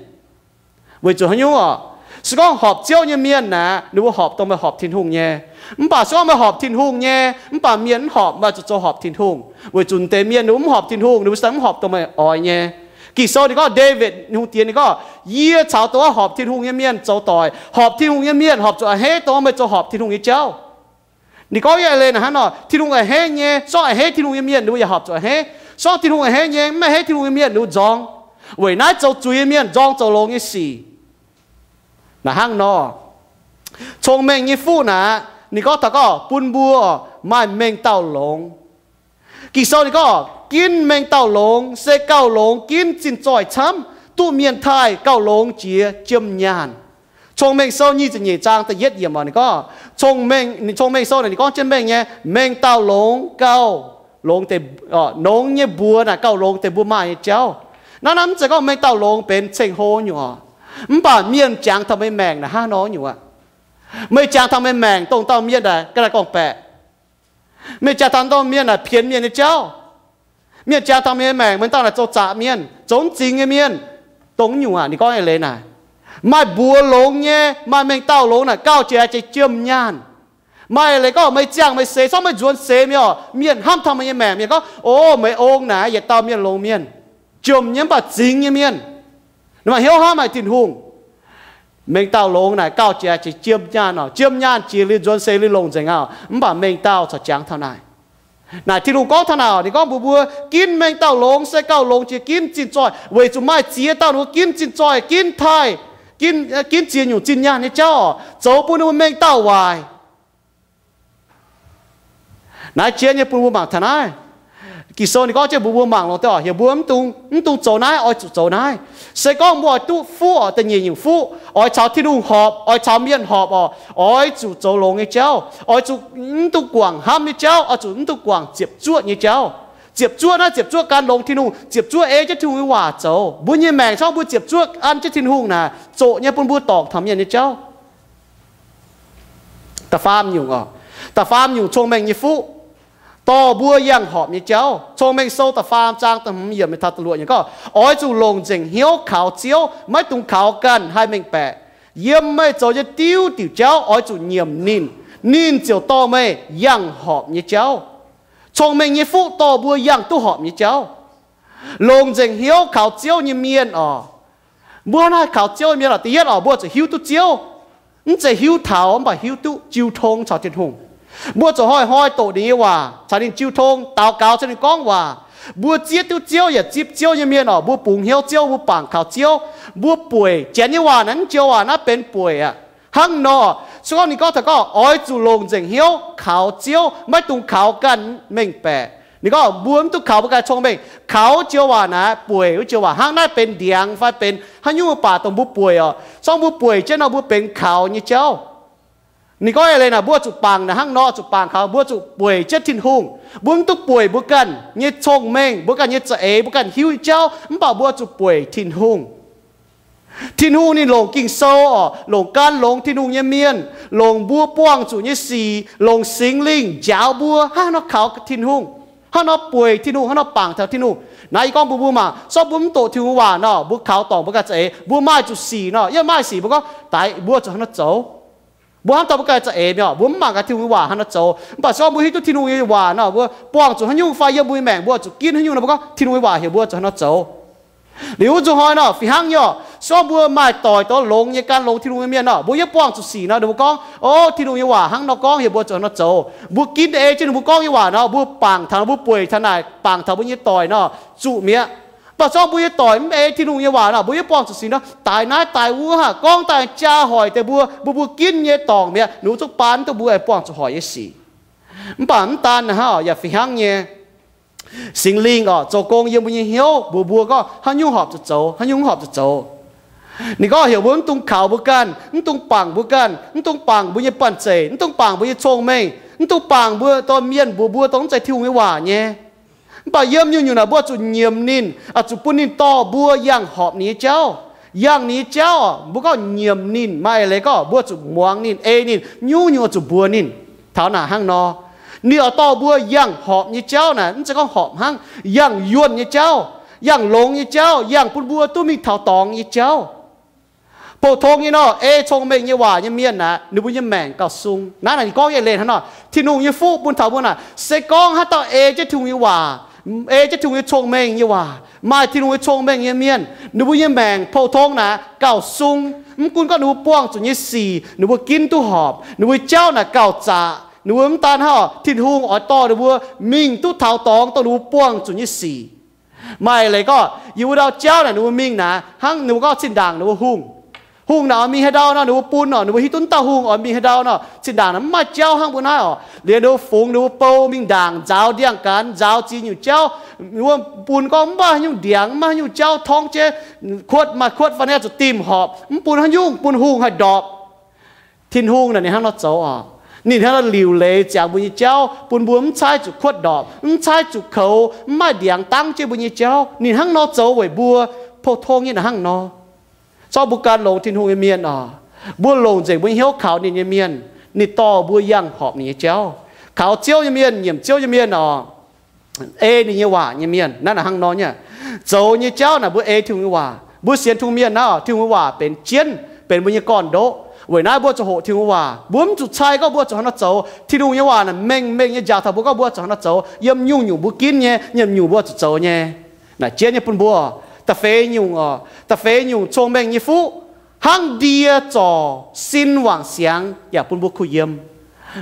Weic zuqc haaix nyungc oc? Se gorngv horpc Ziouv nyei mienh naaic, ninh mbuo horpc dongh meih horpc Tin-Hungh nyei. Mv baac se gorngv meih horpc Tin-Hungh nyei, mv baac mienh mv horpc, meih zuqc zoux horpc Tin-Hungh. Weic zuqc deix mienh ninh mbuo mv horpc Tin-Hungh, ninh mbuo se mv horpc dongh meih oix nyei. Ging-Sou ninh gorngv, Ndaawitv Hungh Diex ninh gorngv, yie caux dongh horpc Tin-Hungh nyei mienh zoux doic. Horpc Tin-Hungh nyei mienh horpc zuqc a'hneiv dongh meih zoux horpc Tin-Hungh nyei jauv. Ninh gorngv eix leiz naaic hnangv nor, Tin-Hungh a'hneiv nyei, se gorngv a'hneiv Tin-Hungh nyei mienh ninh mbuo yaac horpc zuqc a'hneiv. Se gorngv Tin-Hungh a'hneiv nyei, mv a'hneiv Tin-Hungh nyei mienh ninh mbuo nzorng. Weic naaiv zoux zuiz nyei mienh nzorng zoux longx nyei sic. Naaic hnangv nor, cong-mengh nyei fuqv naaic, ninh gorngv taux gorngv bun mbuo maaih mengh dauh longx. Ging-Sou ninh gorngv, ginv mengh dauh longx se gauh longx ginv zinh zoih camv, duqv mienh taaih gauh longx jiex jiem nyaanh. Cong-Mengh Sou nyic ziepc nyeic zaang da'yietv yiemc oc, ninh gorngv, Cong-Mengh, Cong-Mengh Sou naaic ninh gorngv jienv mengh nyei, mengh dauh longx gauh longx deix, nongx nyei mbuox naaic gauh longx deix mbuo maaih nyei jauv. Naaiv naaiv mv zeiz gorngv mengh dauh longx benx ceng-hlo nyungc oc. Mv baac mienh jangx taux meih maengc naaic hnangv nor nyungc aqv. Meih jangx taux meih maengc dongh dauh mienh naaic ga'naaiv gorngv-baeqc. Meih jangx taux dauh mienh naaic pienx mienh nyei jauv. Mienh jangx taux meih maengc, meih dauh naaic zoux zaqc mienh, zoux mv zingx nyei mienh, dongh nyungc aqv. Ninh gorngv eix leiz naaic, maaih mbuox longx nyei, maaih mengh dauh longx naaic gauh jiex jiex jiem nyaanh. Maaih leiz gorngv meih ziangh meih seix, se gorngv meih nzuonx seix mingh oc, mienh hnamv taux meih nyei maengc, mienh gorngv, O, meih ong naaic yietc dauh mienh longx mienh, jiem nyei mv baac zingx nyei mienh. Ninh maaih hnyouv hnamv haic Tin-Hungh. Mengh dauh longx naaic gauh jiex jiex jiem nyaanh oc. Jiem nyaanh jiex liuz nzuonx seix liuz longc nzengc aqv. Mv baac mengh dauh corc jangx taux naaic. Naaic Tin-Hungh gorngv taux naaic, ninh gorngv mbuox mbuo, ginv mengh dauh longx se gauh longx jiex ginv zinh zoih, weic zuqc maaih ziex dauh ninh mbuo ginv zinh zoih, ginv taaih, ginv, ginv ziex nyungc zinh nyaanh nyei jauv oc, zoux bun ninh mbuo mengh dauh waaic. Naaiv jien nyei bun mbuo mangc taux naaiv. Ging-Sou ninh gorngv jienv mbuox mbuo mangc longx deix oc, heuc mbuo mv dungx, mv dungx zoux naaiv, oix zuqc zoux naaiv. Se gorngv mbuo oix duqv fuqv oc, da'nyeic nyungc fuqv, oix caux Tin-Hungh horpc, oix caux mienh horpc oc, oix zuqc zoux longx nyei jauv. Oix zuqc mv dungx guangc hnamv nyei jauv, oix zuqc mv dungx guangc ziepc zuoqv nyei jauv. Ziepc zuoqv naaiv ziepc zuoqv gan longx Tin-Hungh, ziepc zuoqv ei jienv Tin-Hungh nyei waac zoux. Mbuo nyei maengc se gorngv mbuo ziepc zuoqv an jienv Tin-Hungh naaic, zoqc nyei bun mbuo dorngc taux mienh nyei jauv. Da'faam nyungc oc. Da'faam nyungc cong-mengh nyei fuqv, dorh mbuo yangh horpc nyei jauv. Cong-Mengh Sou da'faam zaang da'hmz yiemc taux da'luoqc yiemc gorngv, oix zuqc longc nzengc hnyouv kaux Ziouv, maiv dungx kaux ganh haih mengh baeqc. Yiem meih zoux nyei diuv diuc jauv oix zuqc nyiemc ninh, ninh ziouc dorh meih yangh horpc nyei jauv. Cong-mengh nyei fuqv dorh mbuo yangh duqv horpc nyei jauv. Longc nzengc hnyouv kaux Ziouv nyei mienh oc. Mbuo hnangv naaiv kaux Ziouv nyei mienh oc, da'yietv oc, mbuo zuqc hiuv duqv Ziouv. Mv zeiz hiuv taux, mv baac hiuv duqv jiu tong caux Tin-Hungh. Mbuo zuqc hnoi-hnoi doqc ninh nyei waac, caux ninh jiu tong, daux gaux caux ninh gorngv waac. Mbuo zieqv duqv Ziouv yaac zipv Ziouv nyei mienh oc, mbuo bungx hnyouv Ziouv, mbuo bangc kaux Ziouv. Mbuo bueic, Janx nyei waac naaiv, mv joux waac naaiv benx bueic aqv. Hnangv nor, se gorngv ninh gorngv taux gorngv oix zuqc longc nzengc hnyouv kaux Ziouv, maiv dungx kaux ganh mengh baeqc. Ninh gorngv mbuo mv dungx kaux mbuo ganh cong-mengh. Kaux joux waac naaiv bueic wuov joux waac, hnangv naaiv benx ndiangx fai benx haaix nyungc baac dongh mbuo bueic oc. Se gorngv mbuo bueic jienv nor, mbuo benx kaux nyei jauv. Ninh gorngv eix leiz naaic, mbuo zuqc bangc naaic hnangv nor, zuqc bangc kaux, mbuo zuqc bueic jienv Tin-Hungh. Mbuo mv dungx bueic mbuo ganh nyei cong-mengh, mbuo ganh nyei za'eix, mbuo ganh hiuv nyei jauv, mv baac mbuo zuqc bueic Tin-Hungh. Tin-Hungh ninh longc Ging-Sou oc, longc gan longx Tin-Hungh nyei mienh, longc mbuo buangh zuqc nyei sic, longc Singx Lingh njaaux mbuo hnangv nor kaux Tin-Hungh, hnangv nor bueic Tin-Hungh, hnangv nor bangc taux Tin-Hungh. Naaiv yie gorngv mbuox mbuo maah, se gorngv mbuo mv doqc Tin-Hungh waac nor, mbuo kaux dorngc mbuo ganh za'eix, mbuo maaih zuqc sic nor, yie maaih sic mbuo gorngv daaih mbuo zuqc hnangv nor zoux. Mbuo hnamv taux mbuo ganh za'eix mi'aqv, mbuo mv mangc gaax Tin-Hungh nyei waac hnangv nor zoux. Mv baac se gorngv mbuo hiuv duqv Tin-Hungh nyei waac nor, mbuo buangh zuqc haaix nyungc fai yiem mbuo nyei maengc mbuo zuqc ginv haaix nyungc nor, mbuo gorngv Tin-Hungh nyei waac heuc mbuo zuqc hnangv nor zoux. Liuz wuov nzunc hnoi nor, fih hnangv nyei oc, se gorngv mbuo maaih doic douz longx nyei gan longx Tin-Hungh nyei mienh nor, mbuo yiem buangh zuqc sic nor, ninh mbuo gorngv, O, Tin-Hungh nyei waac hnangv nor gorngv heuc mbuo zuqc hnangv nor zoux. Mbuo ginv ei jienv ninh mbuo gorngv nyei waac nor, mbuo bangc taux, mbuo bueic taux naaic, bangc taux mbuo nyei doic nor, zuqc mi'aqv. Mv baac se gorngv mbuo nyei doic mv ei Tin-Hungh nyei waac nor, mbuo yiem buangh zuqc sic nor, daaih naaiv daaih wuov haah gorngv daaih jaa hoic deix mbuo, mbuo, mbuo ginv nyei dorngc mi'aqv, ninh mbuo zungv baan duqv mbuo buangh zuqc hoic nyei sic. Mv baac mv daan hnangv oc, yaac fih hnangv nyei. Singx Lingh oc, zoux gong yiem mbuo nyei hnyouv mbuox mbuo gorngv haaix nyungc horpc zuqc zoux, haaix nyungc mv horpc zuqc zoux. Ninh gorngv heuc mbuo mv dungx kaux mbuo ganh, mv dungx bangc mbuo ganh, mv dungx bangc mbuo nyei banh zeic, mv dungx bangc mbuo nyei cong-mengh, mv dungx bangc mbuo dorh mienh mbuox mbuo dongh mv zeiz Tin-Hungh nyei waac nyei. Mv baac yiem nyungc-nyungc naaic mbuo zuqc nyiemc ninh, zuqc bun ninh dorh mbuo yangh horpc ninh nyei jauv. Yangh ninh nyei jauv, mbuo gorngv nyiemc ninh, maaih leiz gorngv mbuo zuqc muangx ninh, ei ninh, nyungc-nyungc zuqc mbuox ninh. Taux naaic hnangv nor, ninh oix dorh mbuo yangh horpc nyei jauv naaic, mv zeiz gorngv horpc hnangv, yangh yuonh nyei jauv, yangh longx nyei jauv, yangh bun mbuo duqv mingh taux dorngx nyei jauv. Pou-tong nyei nor, ei cong-mengh nyei waac nyei mienh naaic, ninh mbuo nyei maengc gauh sung. Naaiv naaic ninh gorngv nyei leiz hnangv nor, Tin-Hungh nyei fuqv bun taux mbuo naaic, se gorngv haaix dauh ei jienv Tin-Hungh nyei waac, ei jienv Tin-Hungh nyei cong-mengh nyei waac, maaih Tin-Hungh nyei cong-mengh nyei mienh, ninh mbuo nyei maengc pou-tong naaic gauh sung. Mv gunv gorngv ninh mbuo buangh zuqc nyei sic ninh mbuo ginv duqv horpc, ninh mbuo jauv naaic gauh zaqc, ninh mbuo mv daan hnangv, Tin-Hungh oix dorh ninh mbuo mingh duqv taux dorngx dongh ninh mbuo buangh zuqc nyei sic. Maaih leiz gorngv yiem wuov ndau jauv naaic ninh mbuo mingh naaic, hnangv ninh mbuo gorngv zinh ndaangc ninh mbuo hungh, hungh naaic oix mingh haaix ndau nor, ninh mbuo bun nor, ninh mbuo hiuv duqv dauh hungh oix mingh haaix ndau nor, zinh ndaangc naaic mv maaih jauv hnangv mbuo naaiv oc. Liuz ninh mbuo fungx ninh mbuo bou mingh ndaangc nzaaux ndiangx-gaanx, nzaaux ziex nyungc jauv. Ninh mbuo bun gorngv mv maaih haaix nyungc ndiangx, mv maaih haaix nyungc jauv torngv jienv, kuotv maaih kuotv fai naaiv zuqc dimh horpc, mv bun haaix nyungc, bun hungh haih ndorpc. Tin-Hungh naaic ninh hnangv nor zoux oc. Ninh hnangv nor liuc leiz ziangx mbuo nyei jauv, bun mbuo mv caaiv zuqc kuotv ndorpc, mv caaiv zuqc koux, mv maaih ndiangx dangv jienv mbuo nyei jauv. Ninh hnangv nor zoux weic mbuo, pou-tong nyei naaic hnangv nor. Zorqv mbuo gan longx Tin-Hungh nyei mienh oc, mbuo longc nzengc mbuo nyei hnyouv kaux ninh nyei mienh, ninh dorh mbuo yangh horpc ninh nyei jauv. Kaux Ziouv nyei mienh, nyiemc Ziouv nyei mienh oc, ei ninh nyei waac nyei mienh, naaiv naaic hnangv nor nyei. Zoux nyei jauv naaic mbuo ei Tin-Hungh nyei waac. Mbuo sienx Tin-Hungh mienh naaiv, Tin-Hungh nyei waac benx jienv, benx mbuo nyei gorn-ndoqv. Weic naaiv mbuo zuqc hoqc Tin-Hungh nyei waac. Mbuo mv zuqc cai gorngv mbuo zuqc hnangv nor zoux. Tin-Hungh nyei waac naaic mengh mengh nyei njaaux taux mbuo gorngv mbuo zuqc hnangv nor zoux. Yiem nyungc-nyungc mbuo ginv nyei, yiem nyungc mbuo zuqc zoux nyei. Naaic jienv nyei bun mbuo. Da'feix nyungc oc, da'feix nyungc cong-mengh nyei fuqv, hnangv ndie zorc sin wangc siangx yaac bun mbuo kuh yiem.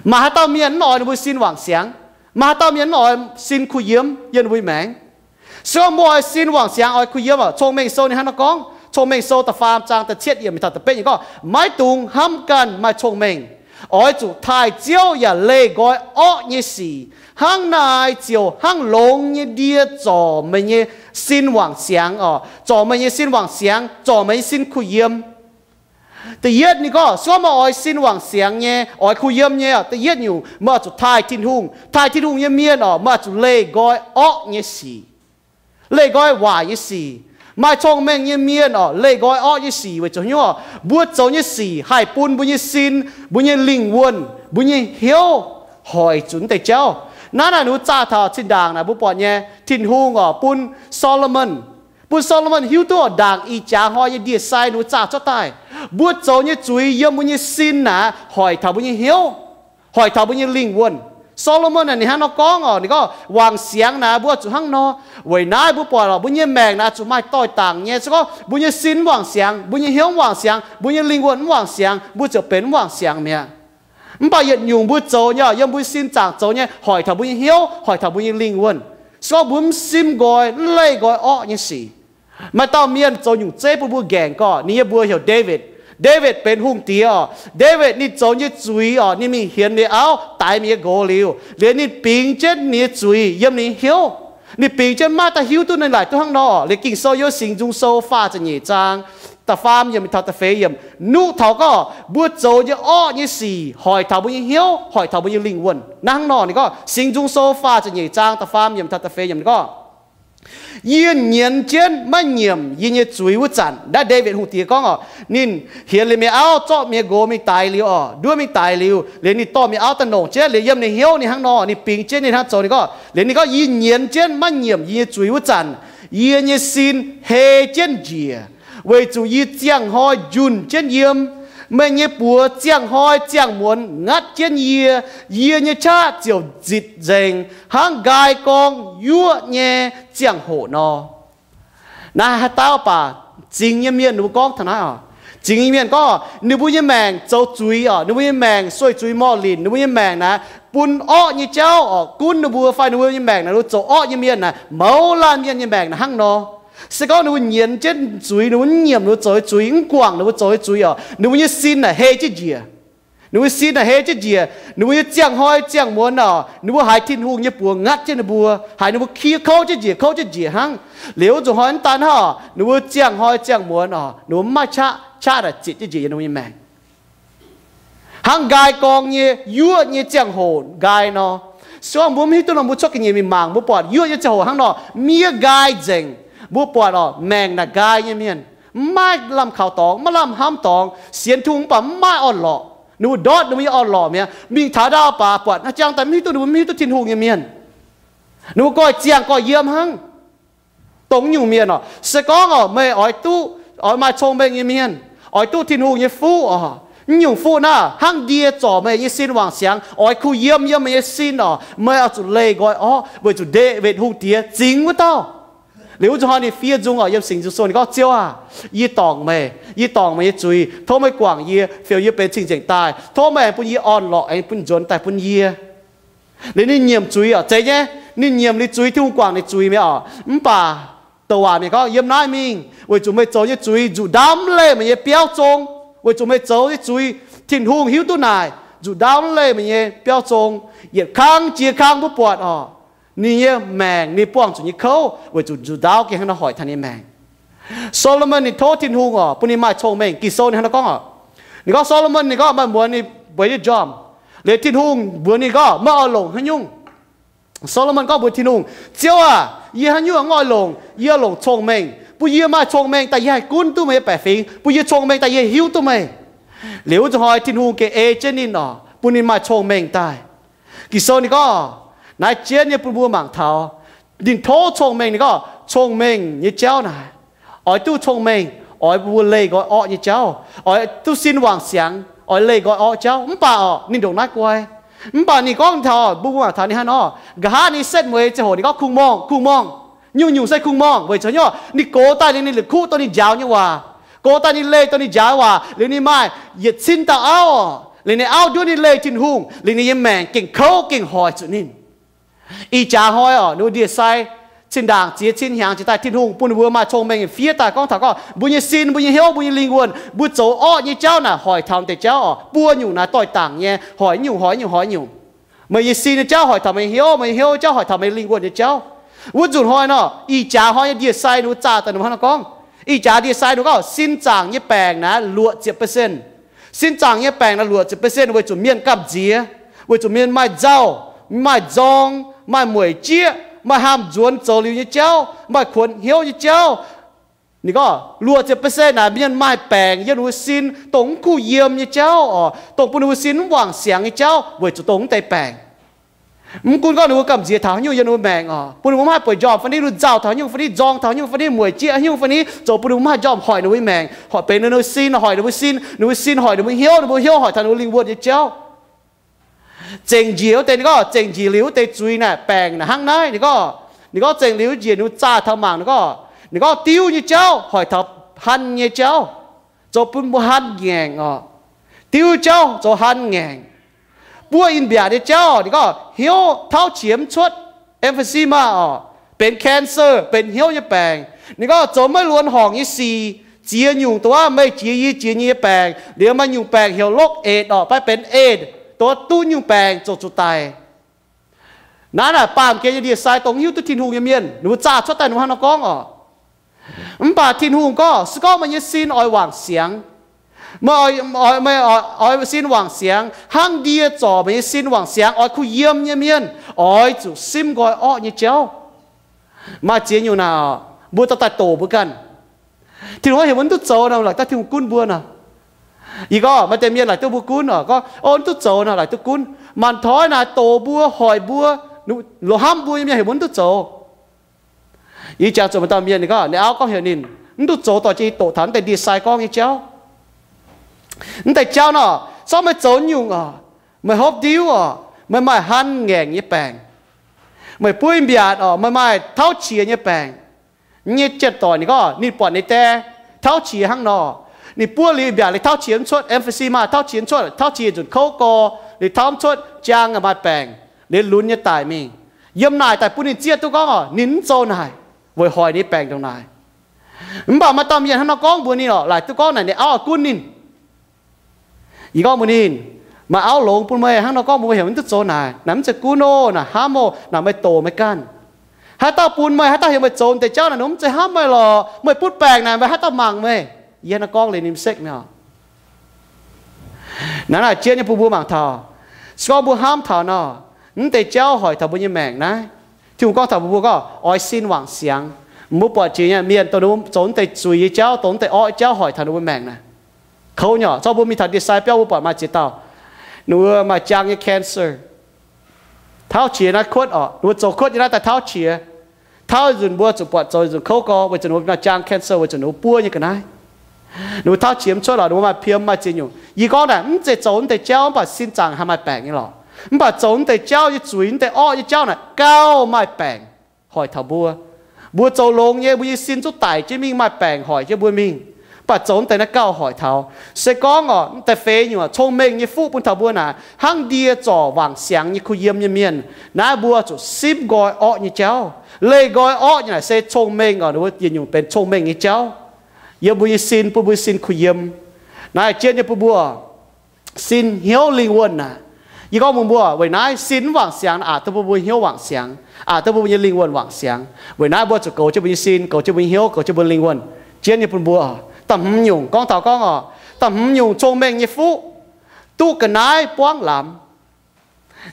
Maaih haaix dauh mienh mv oix ninh mbuo sin wangc siangx? Maaih haaix dauh mienh mv oix sin kuh yiem yiem ninh mbuo nyei maengc? Se gorngv mbuo oix sin wangc siangx, oix kuh yiem oc, Cong-Mengh Sou ninh hnangv nor gorngv, Cong-Mengh Sou da'faam zaang da'cietv yiemc mingh taux da'betv yiemc gorngv, maiv dungx hnamv ganh maaih cong-mengh. Oix zuqc taaih Ziouv yaac leih nqoi orqv nyei sic. Hnangv naaic ziouc hnangv longx nyei ndie zorc meih nyei sin wangc siangx oc, zorc meih nyei sin wangc siangx, zorc meih nyei sin kuh yiem. Da'yietv ninh gorngv, se gorngv meih oix sin wangc siangx nyei, oix kuh yiem nyei oc, da'yietv nyungc meih oix zuqc taaih Tin-Hungh. Taaih Tin-Hungh nyei mienh oc, meih oix zuqc leih nqoi orqv nyei sic. Leih nqoi waaic nyei sic. Maaih cong-mengh nyei mienh oc, leih nqoi orqv nyei sic weic zuqc hnyouv oc, mbuo zoux nyei sic haih bun mbuo nyei sin, mbuo nyei lingh wuonh, mbuo nyei hnyouv hoic zuqc deix jauv. Naaiv naaic ninh mbuo zaah taux zinh ndaangc naaic mbuo buatc nyei, Tin-Hungh oc bun Solomon, bun Solomon hiuv duqv oc ndaangc ih jaax hnoi nyei ndie-sai ninh mbuo zaah cuotv daaih. Mbuo zoux nyei zuiz yiem mbuo nyei sin naaic hoic taux mbuo nyei hnyouv, hoic taux mbuo nyei lingh wuonh. Solomon naaic ninh hnangv nor gorngv oc, ninh gorngv wangc siangx naaic mbuo zuqc hnangv nor. Weic naaiv mbuo buatc oc, mbuo nyei maengc naaic zuqc maaih doix-dangc nyei. Se gorngv mbuo nyei sin mv wangc siangx, mbuo nyei hnyouv mv wangc siangx, mbuo nyei lingh wuonh mv wangc siangx, mbuo ziouc benx mv wangc siangx mi'aqv. Mv baac yietc nyungc mbuo zoux nyei oc, yiem mbuo sin zaangc zoux nyei hoic taux mbuo nyei hnyouv, hoic taux mbuo nyei lingh wuonh. Se gorngv mbuo mv simv nqoi, mv leih nqoi orqv nyei sic. Maaih dauh mienh zoux nyungc zeiv bun mbuo nqaengc gorqv. Ninh nyei mbuox heuc David. David benx hungh diex oc. David ninh zoux nyei zuiz oc, ninh mingh hienx ninh auv daix ninh nyei nqox liuz, liuz ninh bingx jienv ninh nyei zuiz yiem ninh nyei hnyouv. Ninh bingx jienv maiv daaih hiuv duqv ninh laaic duqv hnangv nor. Liuz Ging-Sou yiem Singx Nzung Sou faah ziepc nyeic zaang da'faam yiemc mingh taux da'feix yiemc nuqv taux gorngv mbuo zoux nyei orqv nyei sic hoic taux mbuo nyei hnyouv, hoic taux mbuo nyei lingh wuonh. Naaiv hnangv nor ninh gorngv, Singx Nzung Sou faah ziepc nyeic zaang da'faam yiemc taux da'feix yiemc ninh gorngv, Yie nyienz jienv maiv nyiemc yie nyei zuiz wuov zanc. Naaiv Ndaawitv Hungh Diex gorngv oc, ninh hienx liuz mienh auv, zorqv mienh nqox mingh daix liuz oc, nduov mingh daix liuz, liuz ninh dorh mienh auv daaih longc jienv, liuz yiem ninh hnyouv ninh hnangv nor, ninh bingx jienv ninh hnangv zoux. Ninh gorngv, liuz ninh gorngv, Yie nyienz jienv maiv nyiemc yie nyei zuiz wuov zanc, yie nyei sin hei jienv njiec, weic zuqc yie ziangh hnoi njunh jienv yiem. Meih nyei buoz ziangh hnoi ziangh muonz ngatv jienv yie. Yie nyei qaqv ziouc nzitc nzengc hnangv nqaai gorng yuoqv nyei ziangh hoc nor. Naaiv haaix dauh baac zingx nyei mienh ninh mbuo gorngv taux naaiv oc. Zingx nyei mienh gorngv ninh mbuo nyei maengc zoux zuiz oc, ninh mbuo nyei maengc sueih zuiz morh linc, ninh mbuo nyei maengc naaic bun orqv nyei jauv oc gunv ninh mbuo, fai ninh mbuo nyei maengc naaic ninh mbuo zoux orqv nyei mienh naaic, mouz laanh mienh nyei maengc naaic hnangv nor. Se gorngv ninh mbuo nyienz jienv zuiz, ninh mbuo mv nyiemc ninh mbuo zoux nyei zuiz, mv guangc ninh mbuo zoux nyei zuiz oc, ninh mbuo nyei sin naaic hei jienv njiec. Ninh mbuo sin naaic hei jienv njiec, ninh mbuo nyei ziangh hnoi ziangh muonz oc, ninh mbuo haiz Tin-Hungh nyei buoz ngatv jienv ninh mbuo, haiz ninh mbuo kouv jienv njiec, kouv jienv njiec hnangv. Liuz wuov nzunc hnoi mv daan hnangv oc, ninh mbuo ziangh hnoi ziangh muonz oc, ninh mbuo mv maaih qaqv, qaqv naaic zitc jienv njiec yiem ninh mbuo nyei maengc. Hnangv nqaai gorng nyei yuoqv nyei ziangh hoc nqaai nor. Se gorngv mbuo mv hiuv duqv nor, mbuo cuotv ga'nyiec mingh mangc, mbuo buatc yuoqv nyei ziangh hoc hnangv nor, miev nqaai nzengc. Mbuo buatc orqc, maengc naaic nqaai nyei mienh, mv maaih lamh kaux dorngx, maiv lamh hnamv dorngx, sienx Tin-Hungh mv baac mv maaih orn-lorqc. Ninh mbuo ndortv ninh mbuo nyei orn-lorqc mi'aqv. Mingh taux ndau baac buatc haaix jangx daaih mv hiuv duqv, ninh mbuo mv hiuv duqv Tin-Hungh nyei mienh. Ninh mbuo goiv ziangh goiv yiem hnangv. Dongh nyungc mienh orqc, se gorngv orqc, meih oix duqv, oix maaih cong-mengh nyei mienh, oix duqv Tin-Hungh nyei fuqv orqc, naaiv nyungc fuqv naaiv hnangv ndie zorc meih nyei sin wangc siangx, oix kuh yiem yiem meih nyei sin orqc, meih oix zuqc leih nqoi orqv, weic zuqc Ndaawitv Hungh Diex zingx wuov dauh. Liuz wuov zanc hnoi ninh fiev nzung orqc, yiem Singx Nzung Sou ninh gorngv, Ziouv aac, yie dorngc meih, yie dorngc meih nyei zuiz. Tov meih guangc yie, fiou yie benx cing-nzengc daaih. Tov meih aengx bun yie orn-lorqc, aengx bun nzuonx daaih bun yie. Liuz ninh nyiemc zuiz orqc, zeiz nyei. Ninh nyiemc liuz zuiz, Tin-Hungh guangc ninh zuiz mi'aqv orqc. Mv baac douc waac mienh gorngv, yiem naaiv mingh, weic zuqc meih zoux nyei zuiz nzuqc ndaauv mv leih meih nyei biauv zong. Weic zuqc meih zoux nyei zuiz, Tin-Hungh hiuv duqv naaic, nzuqc ndaauv mv leih meih nyei biauv zong. Yietc kang jiex kang mbuo buatc orqc, ninh nyei maengc ninh buangh zuqc nyei kouv weic zuqc nzuqc ndaauv gengh hnangv nor hoic taux ninh nyei maengc. Solomon ninh tov Tin-Hungh orqc, bun ninh maaih cong-mengh. Ging-Sou ninh hnangv nor gorngv orqc, ninh gorngv Solomon ninh gorngv maaih muonz ninh bueix nyei njormh, liuz Tin-Hungh mbuox ninh gorngv, meih oix longc haaix nyungc? Solomon gorngv mbuox Tin-Hungh, Ziouv aac, yie haaix nyungc mv oix longc, yie longc cong-mengh. Bun yie maaih cong-mengh daaih yie haih gunv duqv meih nyei baeqc fingx. Bun yie cong-mengh daaih yie hiuv duqv meih. Liuz wuov zanc hnoi Tin-Hungh gengh ei jienv ninh orqc, bun ninh maaih cong-mengh daaih. Ging-Sou ninh gorngv, naaiv jienv nyei bun mbuo mangc taux ninh tov cong-mengh, ninh gorngv cong-mengh nyei jauv naaic, oix duqv cong-mengh, oix bun mbuo leih nqoi orqv nyei jauv, oix duqv sin wangc siangx, oix leih nqoi orqv jauv. Mv baac orqc, ninh ndongc naaiv guai. Mv baac ninh gorngv taux mbuo mangc taux ninh hnangv nor, nqa'haav ninh setv mueiz ziangh hoc ninh gorngv, kungx morngh, kungx morngh. Nyungc-nyungc se kungx morngh weic zuqc haaix nyungc? Ninh gox daaih liuz ninh la'kuqv dongh ninh njaaux nyei waac, gox daaih ninh leih dongh ninh njaaux nyei waac, liuz ninh maaih yietc cin dauh auv orqc, liuz ninh auv nduov ninh leih Tin-Hungh, liuz ninh nyei maengc gengh kouv gengh hoic zuqc ninh. Ih jaax hnoi orqc, ninh mbuo ndie-sai cin-ndaangc ziex cin hnyangx jiex daaih, Tin-Hungh bun ninh mbuo maaih cong-mengh fiev daaih gorngv taux gorngv mbuo nyei sin, mbuo nyei hnyouv, mbuo nyei lingh wuonh, mbuo zoux orqv nyei jauv naaic hoic taux deix jauv orqc. Buo nyungc naaic doix-dangc nyei, hoic nyungc, hoic nyungc, hoic nyungc. Meih nyei sin nyei jauv hoic taux meih nyei hnyouv, meih nyei hnyouv jauv hoic taux meih lingh wuonh nyei jauv. Wuov nzunc hnoi nor, ih jaax hnoi nyei ndie-sai ninh mbuo zaah daaih ninh mbuo hnangv nor gorngv, ih jaax ndie-sai ninh mbuo gorngv sin zaangc nyei baengc naaic luoqc ziepc percent. Sin zaangc nyei baengc naaic luoqc ziepc percent weic zuqc mienh gamh nziex, weic zuqc mienh maaih nzauh, maaih nzorng, maaih mueic jieqv, maaih haamh nzuonx zoux liuz nyei jauv, maaih kuonx hnyouv nyei jauv. Ninh gorngv luoqc ziepc percent naaic mienh maaih baengc yiem ninh mbuo sin, dongh mv kuh yiem nyei jauv orqc, dongh bun ninh mbuo sin mv wangc siangx nyei jauv weic zuqc dongh mv deix baengc. Mv gunv gorngv ninh mbuo gamh nziex taux haaix nyungc yiem ninh mbuo maengc orqc, bun ninh mbuo mv haih bueix njormh fai niv, ninh nzauz taux haaix nyungc fai niv, nzorng taux haaix nyungc fai niv, mueic jieqv haaix nyungc fai niv, zoux bun ninh mbuo mv haih njormh, hoic ninh mbuo maengc, hoic benx ninh mbuo sin, hoic ninh mbuo sin, ninh mbuo sin hoic ninh mbuo hnyouv, ninh mbuo hnyouv hoic taux ninh mbuo lingh wuonh nyei jauv. Zengc njiec wuov deix, ninh gorngv zengc njiec liuz wuov deix zuiz naaic, baengc naaic hnangv naaiv. Ninh gorngv, ninh gorngv zengc liuz njiec ninh zaah taux mangc, ninh gorngv, ninh gorngv diuv nyei jauv hoic taux han nyei jauv, zoux bun mbuo han ngaengc orqc. Diuv jauv zoux han ngaengc. Buov in-mbiaatc nyei jauv, ninh gorngv hnyouv tauv qiex mv cuotv, emphysema orqc, benx cancer, benx hnyouv nyei baengc. Ninh gorngv zoux maiv luonx horngc nyei sic, ziex nyungc dongh wuov meih jiex yie jiex nyei baengc. Liuz maaih nyungc baengc heuc loc eix orqc, fai benx eix, dongh wuov duqv nyungc baengc ziouc zuqc daic. Naaiv naaic baamh gen nyei ndie-sai dongh hiuv duqv Tin-Hungh nyei mienh, ninh mbuo zaah cuotv daaih ninh mbuo hnangv nor gorngv orqc. Mv baac Tin-Hungh gorngv, se gorngv meih nyei sin oix wangc siangx, meih oix, oix, meih oix, oix sin wangc siangx hnangv ndie zorc meih nyei sin wangc siangx, oix kuh yiem nyei mienh, oix zuqc simv nqoi orqv nyei jauv. Maaih ziex nyungc naaic, mbuo dorh daaih doqc mbuo ganh. Tin-Hungh heuc mbuo mv duqv zoux nor, laaic daaih Tin-Hungh gunv mbuo nor. Ih gorngv maaih deix mienh laaic duqv mbuo gunv oc, gorngv, o, mv duqv zoux nor, laaic duqv gunv. Mangc tov naaic doqc mbuo, hoic mbuo, lorz hnamv mbuo nyei mienh heuc mbuo mv duqv zoux. Yie jangx zuqc maaih dauh mienh ninh gorngv, ninh auv gorngv heuc ninh mv duqv zoux dorh jienv doqc taux naaiv deix ndie-sai gorngv nyei jauv. Naaiv deix jauv nor, se gorngv meih zoux nyungc oc, meih hopv ndiuv oc, meih maaih han ngaengc nyei baengc, meih buov in-mbiaatc oc, meih maaih tauv qiex nyei baengc. Nyei jien-doic ninh gorngv ninh buatc ninh dae tauv qiex hnangv nor. Ninh buov liuz in-mbiaatc liuz tauv qiex mv cuotv, emphysema tauv qiex mv cuotv, tauv qiex nzunc kouv gorx, liuz tauv mv cuotv, jaang maaih baengc, liuz lunx nyei daic mingh. Yiem naaic daaih bun ninh zieqv duqv gorngv oc, ninh mv zoux naaic, weic hoic ninh baengc ndongc naaic. Mv baac maaih dauh mienh hnangv nor gorngv mbuox ninh oc, laaic duqv gorngv naaic ninh auv gunv ninh. Yie gorngv mbuox ninh, maaih auv longx bun meih hnangv nor gorngv mbuox meih heuc mv duqv zoux naaic, naaic mv zeiz gunv oc, naaic hnamv oc, naaic meih doqc meih ganh. Haaix dauh bun meih, haaix dauh heuc meih zoux deix jauv naaic, ninh mv zeiz hnamv meih lorqc. Meih butv baengc naaic, meih haaix dauh mangc meih? Yie hnangv nor gorngv liuz ninh sekv mi'aqv. Naaiv naaic jienv nyei bun mbuo mangc taux, se gorngv mbuo hnamv taux nor, Mv deix jauv hoic taux mbuo nyei maengc naaiv. Tin-Hungh gorngv taux mbuo gorngv oix sin wangc siangx. Mbuo buatc jiex nyei mienh dongh ninh mbuo zoux mv deix zuiz nyei jauv, dongh mv deix orqv nyei jauv hoic taux ninh mbuo maengc naaic. Kouv nyei, zorqv mbuo mingh taux ndie-sai biauv mbuo buatc maaih ziex dauh, ninh mbuo maaih jaang nyei cancer. Tauv qiex naaiv kuotv orqc, ninh mbuo zoux kuotv nyei naaiv daaih tauv qiex. Tauv nzunc mbuo zuqc buatc zoux nzunc kouv gorx weic zuqc ninh mbuo maaih jaang cancer weic zuqc ninh mbuo buov nyei ga'naaiv. Ninh mbuo tauv qiex mv cuotv lorqc, ninh mbuo maaih piem maaih ziex nyungc. Yie gorngv naaic, mv zeiz zoux mv deix jauv mv baac sin zaangc haih maaih baengc nyei lorqc. Mv baac zoux mv deix jauv nyei zuiz, mv deix orqv nyei jauv naaic gauh maaih baengc hoic taux mbuo. Mbuo zoux longx nyei, mbuo nyei sin zungv daic jienv mingh maaih baengc hoic jienv mbuo mingh. Mv baac zoux mv deix naaiv gauh hoic taux. Se gorngv orqc, mv deix feix nyungc cong-mengh nyei fuqv bun taux mbuo naaic, hnangv ndie zorc wangc siangx nyei kuh yiem nyei mienh. Naaiv mbuo zuqc simv nqoi orqv nyei jauv. Leih nqoi orqv nyei naaic se cong-mengh orqc, ninh mbuo yietc nyungc benx cong-mengh nyei jauv yiem mbuo nyei sin, bun mbuo sin kuh yiem. Naaiv jienv nyei bun mbuo sin hnyouv lingh wuonh naaic. Yie gorngv mbuox mbuo, weic naaiv sin mv wangc siangx aqc duqv bun mbuo hnyouv wangc siangx, aqc duqv bun mbuo nyei lingh wuonh wangc siangx. Weic naaiv mbuo zuqc goux jienv mbuo nyei sin, goux jienv mbuo nyei hnyouv, goux jienv mbuo nyei lingh wuonh. Jienv nyei bun mbuo, da'hmz nyungc gorngv taux gorngv orqc, da'hmz nyungc cong-mengh nyei fuqv, duqv ga'naaiv buangv lamz.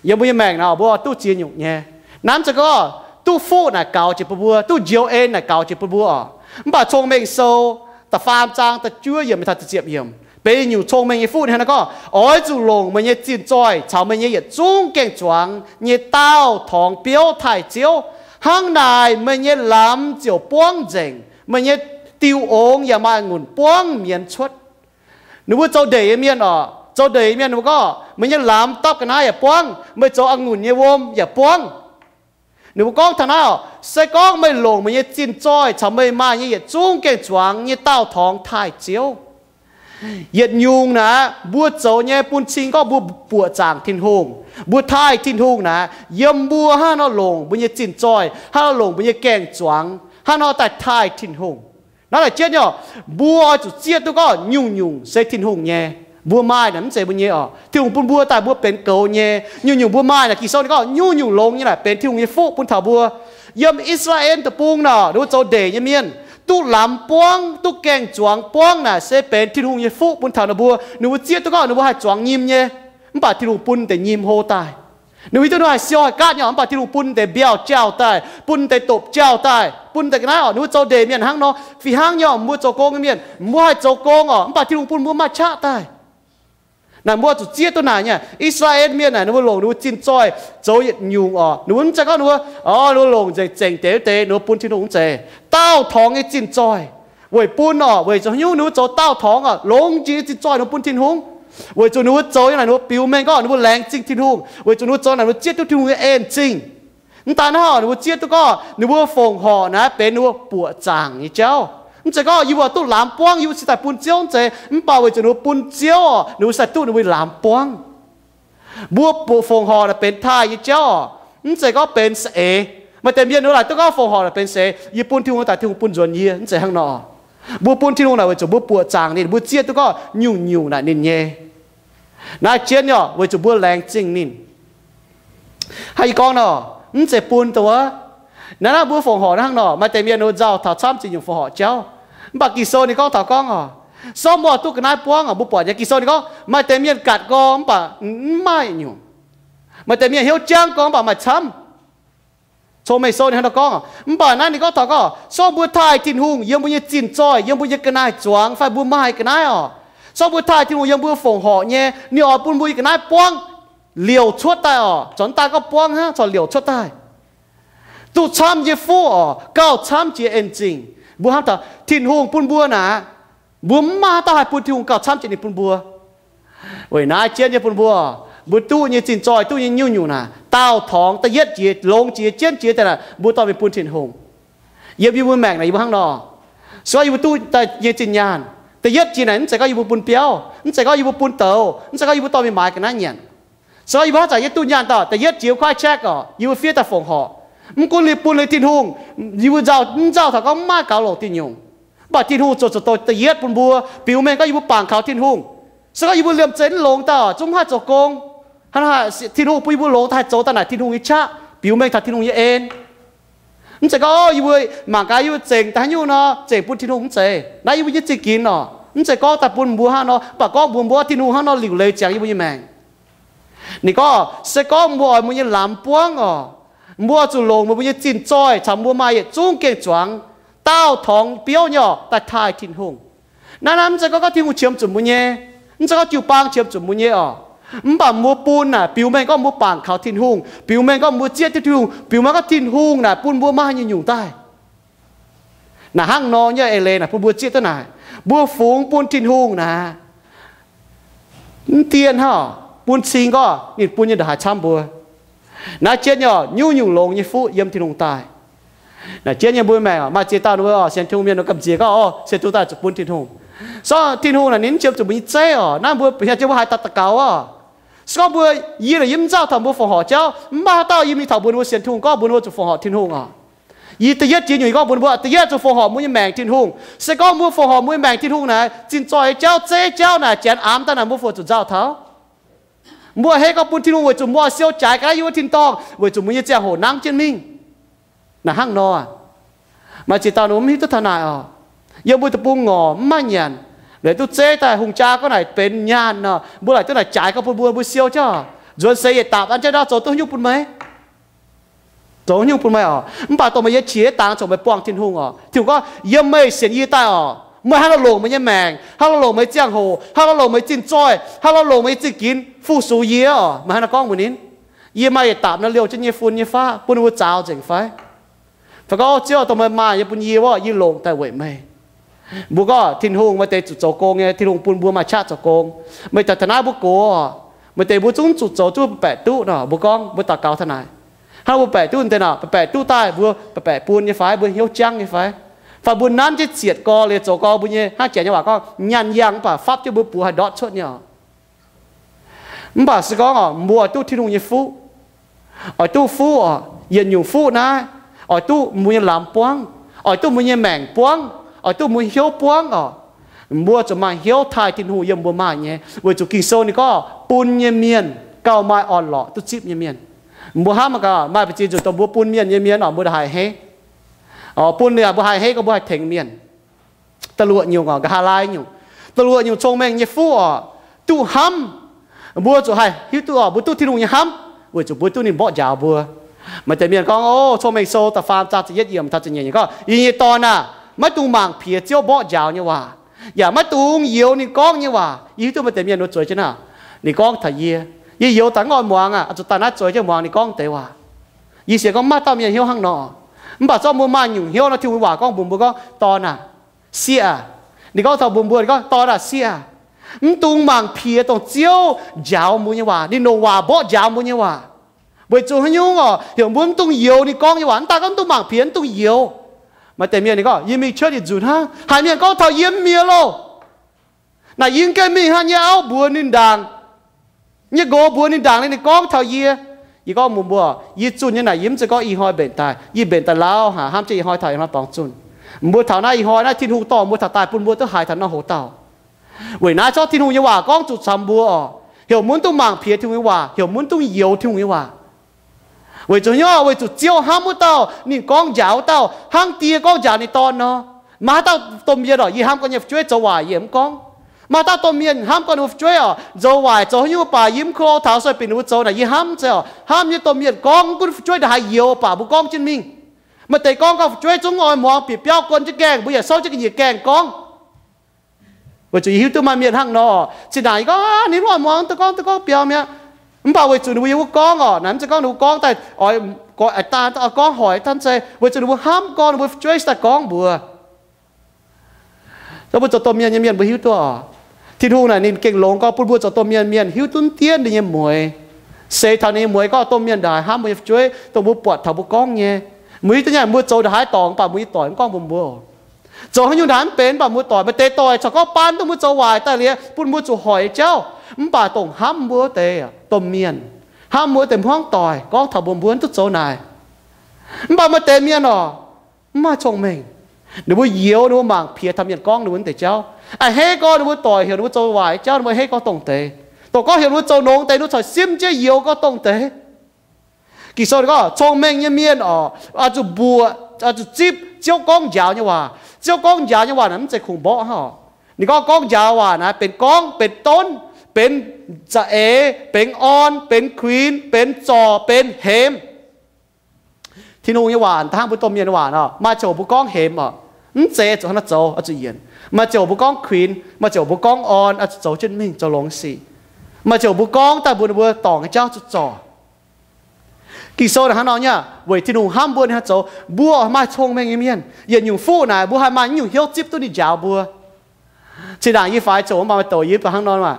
Yiem mbuo nyei maengc naaic mbuo duqv ziex nyungc nyei. Naaiv mv zeiz gorngv duqv fuqv naaic gaux jiex bun mbuo, duqv njoux en naaic gaux jiex bun mbuo orqc. Mv baac Cong-Mengh Sou da'faam zaang da'juov yiemc taux da'ziepc yiemc benx nyungc cong-mengh nyei fuqv hnangv naaiv gorngv, oix zuqc longc meih nyei zinh zoih caux meih nyei yietc zungv gaeng-zuangx nyei daauh torngx biouv taaih Ziouv. Hnangv naaic meih nyei lamz ziouc buangv nzengc, meih nyei diuh ongx yaac maaih ngunc buangv mienz cuotv. Ninh mbuo zoux ndeic nyei mienh orqc, zoux ndeic nyei mienh ninh mbuo gorngv, meih nyei lamz dapv ga'naaiv yaac buangv, meih zoux a'ngunc nyei wuom yaac buangv. Ninh mbuo gorngv taux naaiv orqc, se gorngv meih longc meih nyei zinh zoih caux meih maaih nyei yietc zungv gaeng-zuangx nyei daauh torngx taaih Ziouv. Yietc nyungc naaic mbuo zoux nyei bun cing gorngv mbuo buoqc zaangc Tin-Hungh, mbuo taaih Tin-Hungh naaic, yiem mbuo hnangv nor longc mbuo nyei zinh zoih, hnangv nor longc mbuo nyei gaeng-zuangx, hnangv nor daaih taaih Tin-Hungh. Naaiv laaic jienv nyei orqc, mbuo oix zuqc zieqv duqv gorngv nyungc-nyungc se Tin-Hungh nyei. Mbuo maaih naaic mv zeiz mbuo nyei orqc. Tin-Hungh bun mbuo daaih mbuo benx goux nyei. Nyungc-nyungc mbuo maaih naaic, Ging-Sou ninh gorngv nyungc-nyungc longx nyei naaic benx Tin-Hungh nyei fuqv bun taux mbuo. Yiem I^saa^laa^en Deic-Bung naaic, ninh mbuo zoux ndeic nyei mienh, duqv lamz buangv, duqv gaeng-zuangx buangv naaic se benx Tin-Hungh nyei fuqv bun taux ninh mbuo. Ninh mbuo zieqv duqv gorngv ninh mbuo haih zuangx nyim nyei, mv baac Tin-Hungh bun deix nyim hlo daaih. Ninh mbuo hiuv duqv ninh haih siou haih gaatv nyei orqc, mv baac Tin-Hungh bun deix mbiauh jauh daaih, bun deix dopc jauh daaih, bun deix ga'naaiv orqc. Ninh mbuo zoux ndeic mienh hnangv nor, fih hnangv nyei orqc, mbuo zoux gong nyei mienh, mbuo haih zoux gong orqc, mv baac Tin-Hungh bun mbuo maaih qaqv daaih. Naaic mbuo zuqc zieqv duqv naaic nyei. I^saa^laa^en Mienh naaic, ninh mbuo longc ninh mbuo zinh zoih zoux yietc nyungc orqc. Ninh mbuo mv zeiz gorngv ninh mbuo, o, ninh mbuo longc nzengc zengc deix wuov deix ninh mbuo bun Tin-Hungh mv zeiz. Daauh torngx nyei zinh zoih weic bun orqc, weic zuqc haaix nyungc ninh mbuo zoux daauh torngx orqc, longx jiex nyei zinh zoih ninh mbuo bun Tin-Hungh, weic zuqc ninh mbuo zoux nyei naaic ninh mbuo biux mengh gorngv ninh mbuo laengz zingh Tin-Hungh, weic zuqc ninh mbuo zoux naaic ninh mbuo zieqv duqv Tin-Hungh nyei en-zingh. Mv daan hnangv, ninh mbuo zieqv duqv gorngv ninh mbuo fongc horc naaic benx ninh mbuo buoqc zaangc nyei jauv. Mv zeiz gorngv yie mbuo duqv lamz buangv yie mbuo cingx daaih bun Ziouv, mv zeiz. Mv baac weic zuqc ninh mbuo bun Ziouv orqc, ninh mbuo cingx daaih duqv ninh mbuo lamz buangv. Mbuo fongc horc naaic benx taaih nyei jauv orqc, mv zeiz gorngv benx saeng-eix. Maaih deix mienh ninh mbuo laaic duqv gorngv fongc horc naaic benx saeng-eix, yie bun Tin-Hungh daaih Tin-Hungh bun nzuonx yie, mv zeiz hnangv nor. Mbuo bun Tin-Hungh naaic weic zuqc mbuo buoqc zaangc ninh, mbuo zieqv duqv gorngv nyungc-nyungc naaic ninh nyei. Naaiv jienv nyei orqc, weic zuqc mbuo laengz zingh ninh. Hnangv yie gorngv nor, mv zeiz bun dongh wuov. Naaiv naaiv mbuo fongc horc hnangv nor, maaih deix mienh ninh mbuo nzauh taux camv ziex nyungc fongc horc jauv. Mv baac Ging-Sou ninh gorngv taux gorngv orqc, sorng mbuo duqv ga'naaiv buangv orqc, mbuo buatc nyei Ging-Sou ninh gorngv maaih deix mienh gatc gorngv mv baac mv maaih nyungc. Maaih deix mienh hnyouv jangv gorngv mv baac maaih camv. Cong-Mengh Sou ninh hnangv nor gorngv. Mv baac naaiv ninh gorngv taux gorngv, sorng mbuo taaih Tin-Hungh yiem mbuo nyei zinh zoih, yiem mbuo nyei ga'naaiv zuangx fai mbuo maaih ga'naaiv orqc, sorng mbuo taaih Tin-Hungh yiem mbuo fongc horc nyei, ninh oix bun mbuo nyei ga'naaiv buangv liouc cuotv daaih orqc. Zorqv mv daan gorngv buangv hnangv, corc liouc cuotv daaih, duqv camv nyei fuqv orqc, gauh camv jiex en-zingh. Mbuo hnamv taux Tin-Hungh bun mbuo naaic, mbuo mv maaih haaix dauh haih bun Tin-Hungh gauh camv jiex ninh bun mbuo. Weic naaiv jienv nyei bun mbuo, mbuo duqv nyei zinh zoih, duqv nyei nyungc-nyungc naaic, daauh torngx da'yietv jiex, longx jiex, jienv jiex daaih naaic, mbuo dorh mingh bun Tin-Hungh. Yiem yie mbuo maengc naaic yie mbuo hnangv nor. Se gorngv yie mbuo duqv daaih nyei zinh nyaanh, da'yietv jiex naaic mv zeiz gorngv yie mbuo bun biauv, mv zeiz gorngv yie mbuo bun douz, mv zeiz gorngv yie mbuo dorh mingh maaiz ga'naaiv nyanc. Se gorngv yie mbuo haaix zanc nyei duqv nyaanh dauh, da'yietv jiex kuaaiv check orqc, yie mbuo fiev daaih fongc horc. Mv gunv liuz bun liuz Tin-Hungh, yie mbuo nzauh, mv nzauh taux gorngv mv maaih gaux longc diuh nyungc. Mv baac Tin-Hungh zoux zoux douh da'yietv bun mbuo, biux mengh gorngv yie mbuo bangc kaux Tin-Hungh. Se gorngv yie mbuo liemh zeih mv longx daaih orqc, zungv mv haih zoux gong. Hnangv naaic, Tin-Hungh bun yie mbuo longx daaih haih zoux daaih naaic Tin-Hungh nyei qaqv, biux mengh taux Tin-Hungh nyei en. Mv zeiz gorngv, o, yie mbuo mangc gaax yie mbuo zengc daaih haaix nyungc nor, zengc bun Tin-Hungh mv zeiz. Naaiv yie mbuo nyei zingh ginx orqc, mv zeiz gorngv daaih bun mbuo hnangv nor, mv baac gorngv mbuox mbuo Tin-Hungh hnangv nor liuc leiz ziangx yie mbuo nyei maengc. Ninh gorngv, se gorngv mbuo oix mbuo nyei lamz buangv oc, mbuo zuqc longc meih mbuo nyei zinh zoih caux mbuo maaih yietc zungv gengh zuangx daauh torngx biouv nyei oc daaih taaih Tin-Hungh. Naaiv, naaiv mv zeiz gorngv, gorngv Tin-Hungh qiemx zuqc mbuo nyei, mv zeiz gorngv jiu-baang qiemx zuqc mbuo nyei oc. Mv baac mbuo bun naaic biux mengh gorngv mbuo bangc kaux Tin-Hungh, biux mengh gorngv mbuo zieqv duqv Tin-Hungh, biux mengh gorngv Tin-Hungh naaic bun mbuo maaih nyei nyungc daaih. Naaic hnangv nor nyei eix leiz naaic bun mbuo zieqv duqv naaic, mbuo fungx bun Tin-Hungh naaic, mv dien hnangv bun cing gorngv ninh bun nyei ndongc haaix camv mbuo. Naaiv jienv nyei oc, nyungc-nyungc longx nyei fuqv yiem Tin-Hungh daaih. Naaic jienv nyei mbuo maengc maaih ziex dauh ninh mbuo oc, sienx Tin-Hungh mienh ninh gamh nziex gorngv, o, sienx Tin-Hungh daaih zuqc bun Tin-Hungh. Se gorngv Tin-Hungh naaic ninh mv qiemx zuqc mbuo nyei zeiv oc, naaiv mbuo hnyouv jienv mbuo haih daaih daux gaux oc. Se gorngv mbuo, yie naaic yie mv nzauh taux mbuo fongc horc jauv, mv maaih haaix dauh yiem mingh taux mbuo, ninh mbuo sienx Tin-Hungh gorngv mbuo, ninh mbuo zuqc fongc horc Tin-Hungh oc. Yie da'yietv jiex nyungc yie gorngv mbuox ninh mbuo, da'yietv zuqc fongc horc mbuo nyei maengc Tin-Hungh. Se gorngv mbuo fongc horc mbuo nyei maengc Tin-Hungh naaic, zinh zoih nyei jauv, zeiv jauv naaic, janx amx daaih naaic mbuo fungc zuqc nzauh taux. Mbuo hei gorngv bun Tin-Hungh weic zuqc mbuo oix siou jaaix ga'naaiv yiem wuov tin-dorngh weic zuqc mbuo nyei ziangh hoc nangv jienv mingh. Naaic hnangv nor, maaih ziex dauh ninh mbuo mv hiuv duqv taux naaic oc. Yiem mbuo deic-bung ngorc mv maaih nyanc, liuz duqv zeiv daaih hungh jaa gorngv naaic benx nyaanh nor, mbuo laaic duqv naaic jaaix gorngv bun mbuo, mbuo siou jauv, nzuonx seix yietc daapc an jienv ndau zoux duqv haaix nyungc bun meih? Zoux haaix nyungc bun meih oc? Mv baac dongh meih nyei qiex dangx congx meih buangh Tin-Hungh oc. Tin-Hungh gorngv, yiem meih sienx yie daaih oc, meih hnangv nor longc meih nyei maengc, hnangv nor longc meih nyei ziangh hoc, hnangv nor longc meih nyei zinh zoih, hnangv nor longc meih nyei zingh ginx fu-sux yie oc. Meih hnangv nor gorngv mbuox ninh, yie maaih yietc daapc naaiv liouh jienv nyei fun nyei faqv bun ninh mbuo zaaux nzengc fai? Fai gorngv, Ziouv, dongh meih maaih nyei bun yie wuov, yie longc daaih weic meih. Mbuo gorngv, Tin-Hungh maaih deix zuqc zoux gong nyei, Tin-Hungh bun mbuo maaih qaqv zoux gong. Meih daaih taux naaiv mbuo gox oc, maaih deix mbuo zungv zuqc zoux zungv baeqc duqv nor, mbuo gorngv mbuo daux gaux taux naaic, hnangv mbuo baeqc duqv deix nor, baeqc duqv daaih mbuo baeqc bun nyei fai, mbuo hnyouv jangv nyei fai? Fai mbuo nanv jienv zietc gorx liuz zoux gorx mbuo nyei, hnangv janx nyei waac gorngv nyaanh yangh mv baac fapv jienv mbuo buoz haih ndortv cuotv nyei oc. Mv baac se gorngv oc, mbuo oix duqv Tin-Hungh nyei fuqv, oix duqv fuqv oc, yietc nyungc fuqv naaiv, oix duqv mbuo nyei lamz buangv, oix duqv mbuo nyei maengc buangv, oix duqv mbuo hnyouv buangv oc. Mbuo zuqc maaih hnyouv taaih Tin-Hungh yiem mbuo maaih nyei, weic zuqc Ging-Sou ninh gorngv bun nyei mienh gauh maaih orn-lorqc duqv zipv nyei mienh. Mbuo hnamv gaax, maaih ba'ziex nzunc dongh mbuo bun mienh nyei mienh oc, mbuo ndongc haaix hei? Oc, bun liuz mbuo haih hei gorngv mbuo haih tengx mienh. Da'luoqc nyungc oc, nqa'haav laai nyungc, da'luoqc nyungc cong-mengh nyei fuqv oc, duqv hnamv. Mbuo zuqc haih hiuv duqv oc, mbuo duqv Tin-Hungh nyei hnamv weic zuqc mbuo duqv ninh mborqv njaaux mbuo. Maaih deix mienh gorngv, o, Cong-Mengh Sou da'faam zaang ziepc yietv yiemc taux ziepc nyeic yiemc gorngv, yie nyei dorn aah, maiv dungx mangc piex Ziouv mborqv njaaux nyei waac, yaac maiv dungx youx ninh gorngv nyei waac. Yie hiuv duqv maaih deix mienh mbuo zueiz jienv naaic, ninh gorngv taux yie, yie youx daaih mv oix muangx aqv, zuqc daaih naaiv zueiz jienv muangx ninh gorngv deix waac. Yie sienx gorngv maaih dauh mienh hnyouv hnangv nor, mv baac zorqv mbuo maaih nyungc hnyouv nor, Tin-Hungh nyei waac gorngv mbuox mbuo gorngv, dorn aah, sieqv aac. Ninh gorngv taux mbuox mbuo, ninh gorngv, dorn aah, sieqv aac, mv dungx mangc piex dongh Ziouv njaaux mbuo nyei waac, ninh longc waac mborqv njaaux mbuo nyei waac. Weic zuqc haaix nyungc oc? Heuc mbuo mv dungx youx ninh gorngv nyei waac. Mv daaih gorngv mv dungx mangc piex, mv dungx youx. Maaih deix mienh ninh gorngv, yie mingh cuotv yietc nzunc hnangv, haiz mienh gorngv taux yie mv miez loh. Naaic yie mv gaengh mingh hnangv, nyei auv mbuox ninh ndaangc, nyei nqox mbuox ninh ndaangc, ninh gorngv taux yie. Yie gorngv mbuox mbuo, yie zunh nyei naaic, yie mv zeiz gorngv ih hnoi mbenc daaih, yie mbenc daaih lauh haic, hnamv jienv ih hnoi taux ih hnoi dorngx zunh. Mbuo taux naaiv ih hnoi naaiv Tin-Hungh dorh mbuo taux daaih bun mbuo duqv haiz taux naaiv hoz dauh. Weic naaiv zorqv Tin-Hungh nyei waac gorngv zuqc caux mbuo oc, heuc mbuo mv dungx mangc piex Tin-Hungh nyei waac, heuc mbuo mv dungx youx Tin-Hungh nyei waac. Weic zuqc haaix nyungc? Weic zuqc Ziouv hnamv wuov dauh, ninh gorngv njaaux wuov dauh hnangv die gorngv njaaux ninh dorn nor. Maaih haaix dauh domh mienh oc, yie hnamv gorngv nyei fu'jueiv zoux waaic yie mv gorngv. Maaih haaix dauh domh mienh hnamv gorngv ninh mbuo fu'jueiv oc, zoux waaic zoux haaix nyungc mv baac yie mv klo taux, sueih bieqc ninh mbuo zoux naaic yie hnamv zeiz oc, hnamv nyei domh mienh gorngv gunv fu'jueiv ndongc haaix youx baac mbuo gorngv jienv mingh. Maaih deix gorngv gauh fu'jueiv zungv oix muangx, bieqc biauv guon jienv gaengh, mbuo yaac souv jienv ga'nyiec gaengh gorngv. Weic zuqc yie hiuv duqv maaih mienh hnangv nor, zinh ndaangc yie gorngv, ninh mv oix muangx, duqv gorngv, duqv gorngv biaux mi'aqv. Mv baac weic zuqc ninh mbuo yiem wuov gorngv oc, naaic mv zeiz gorngv ninh mbuo gorngv daaih oix, oix daan, oix gorngv hoic daan zeiz, weic zuqc ninh mbuo hnamv gorngv ninh mbuo fu'jueiv daaih gorngv mbuox. Mbuo zoux domh mienh nyei mienh mbuo hiuv duqv oc, Tin-Hungh naaic ninh gengh longx gorngv bun mbuo zoux domh mienh mienh hiuv duqv dien ninh nyei mueix. Seix taux ninh nyei mueix gorngv domh mienh ndaaih hnamv mbuo nyei fu'jueiv, dongh mbuo buatc taux mbuo gorngv nyei. Mbuo hiuv duqv nyei, mbuo zoux ndongc haaix dorngc mv baac mbuo nyei doic mv gorngv mbuox mbuo. Zoux haaix nyungc ndaaih mv benx mv baac mbuo doic, maaih deix doic corc gorngv baan duqv mbuo zoux waaic daaih liuz bun mbuo zuqc hoic jauv, mv baac dongh hnamv mbuo wuov deix domh mienh, hnamv mbuo wuov deix hmuangv doic gorngv taux mbuox mbuo duqv zoux naaic. Mv baac maaih deix mienh oc, mv maaih cong-mengh. Ninh mbuo youx, ninh mbuo mangc piex taux mienh gorngv ninh mbuo wuov deix jauv. A'hneiv gorngv ninh mbuo doic heuc ninh mbuo zoux waaic jauv, ninh mbuo a'hneiv gorngv dongh deix. Dongh gorngv heuc ninh mbuo zoux nongx deix, ninh mbuo corc simv jienv youx gorngv dongh deix. Ging-Sou ninh gorngv cong-mengh nyei mienh oc, oix zuqc mbuoqc, oix zuqc zipv Ziouv gorngv njaaux nyei waac. Ziouv gorngv njaaux nyei waac naaic mv zeiz kungx mborqv hnangv oc. Ninh gorngv gorngv njaaux waac naaic benx gorngv, benx donv, benx za'eix, benx orn, benx kuinx, benx zorc, benx hemx. Tin-Hungh nyei waac da'hnangv mbuo domh mienh nyei waac nor, maaih ziangh hoc mbuo gorngv hemx oc, mv zeiz zuqc hnangv naaiv zoux, oix zuqc yienc. Maaih ziangh hoc mbuo gorngv kuinx, maaih ziangh hoc mbuo gorngv orn, oix zuqc zoux jienv mingh zoux longx sic. Maaih ziangh hoc mbuo gorngv daaih mbuo, ninh mbuo dorngc nyei jauv zuqc zorc. Ging-Sou naaic hnangv nor nyei, weic Tin-Hungh hnamv mbuo ninh haih zoux mbuo maaih cong-mengh nyei mienh. Yietc nyungc fuqv naaic mbuo haih maaih nyungc hnyouv zipv duqv ninh njaaux mbuo. Zinh ndaangc yie faix zoqc mv baac maaih douc yie mv baac hnangv nor maah,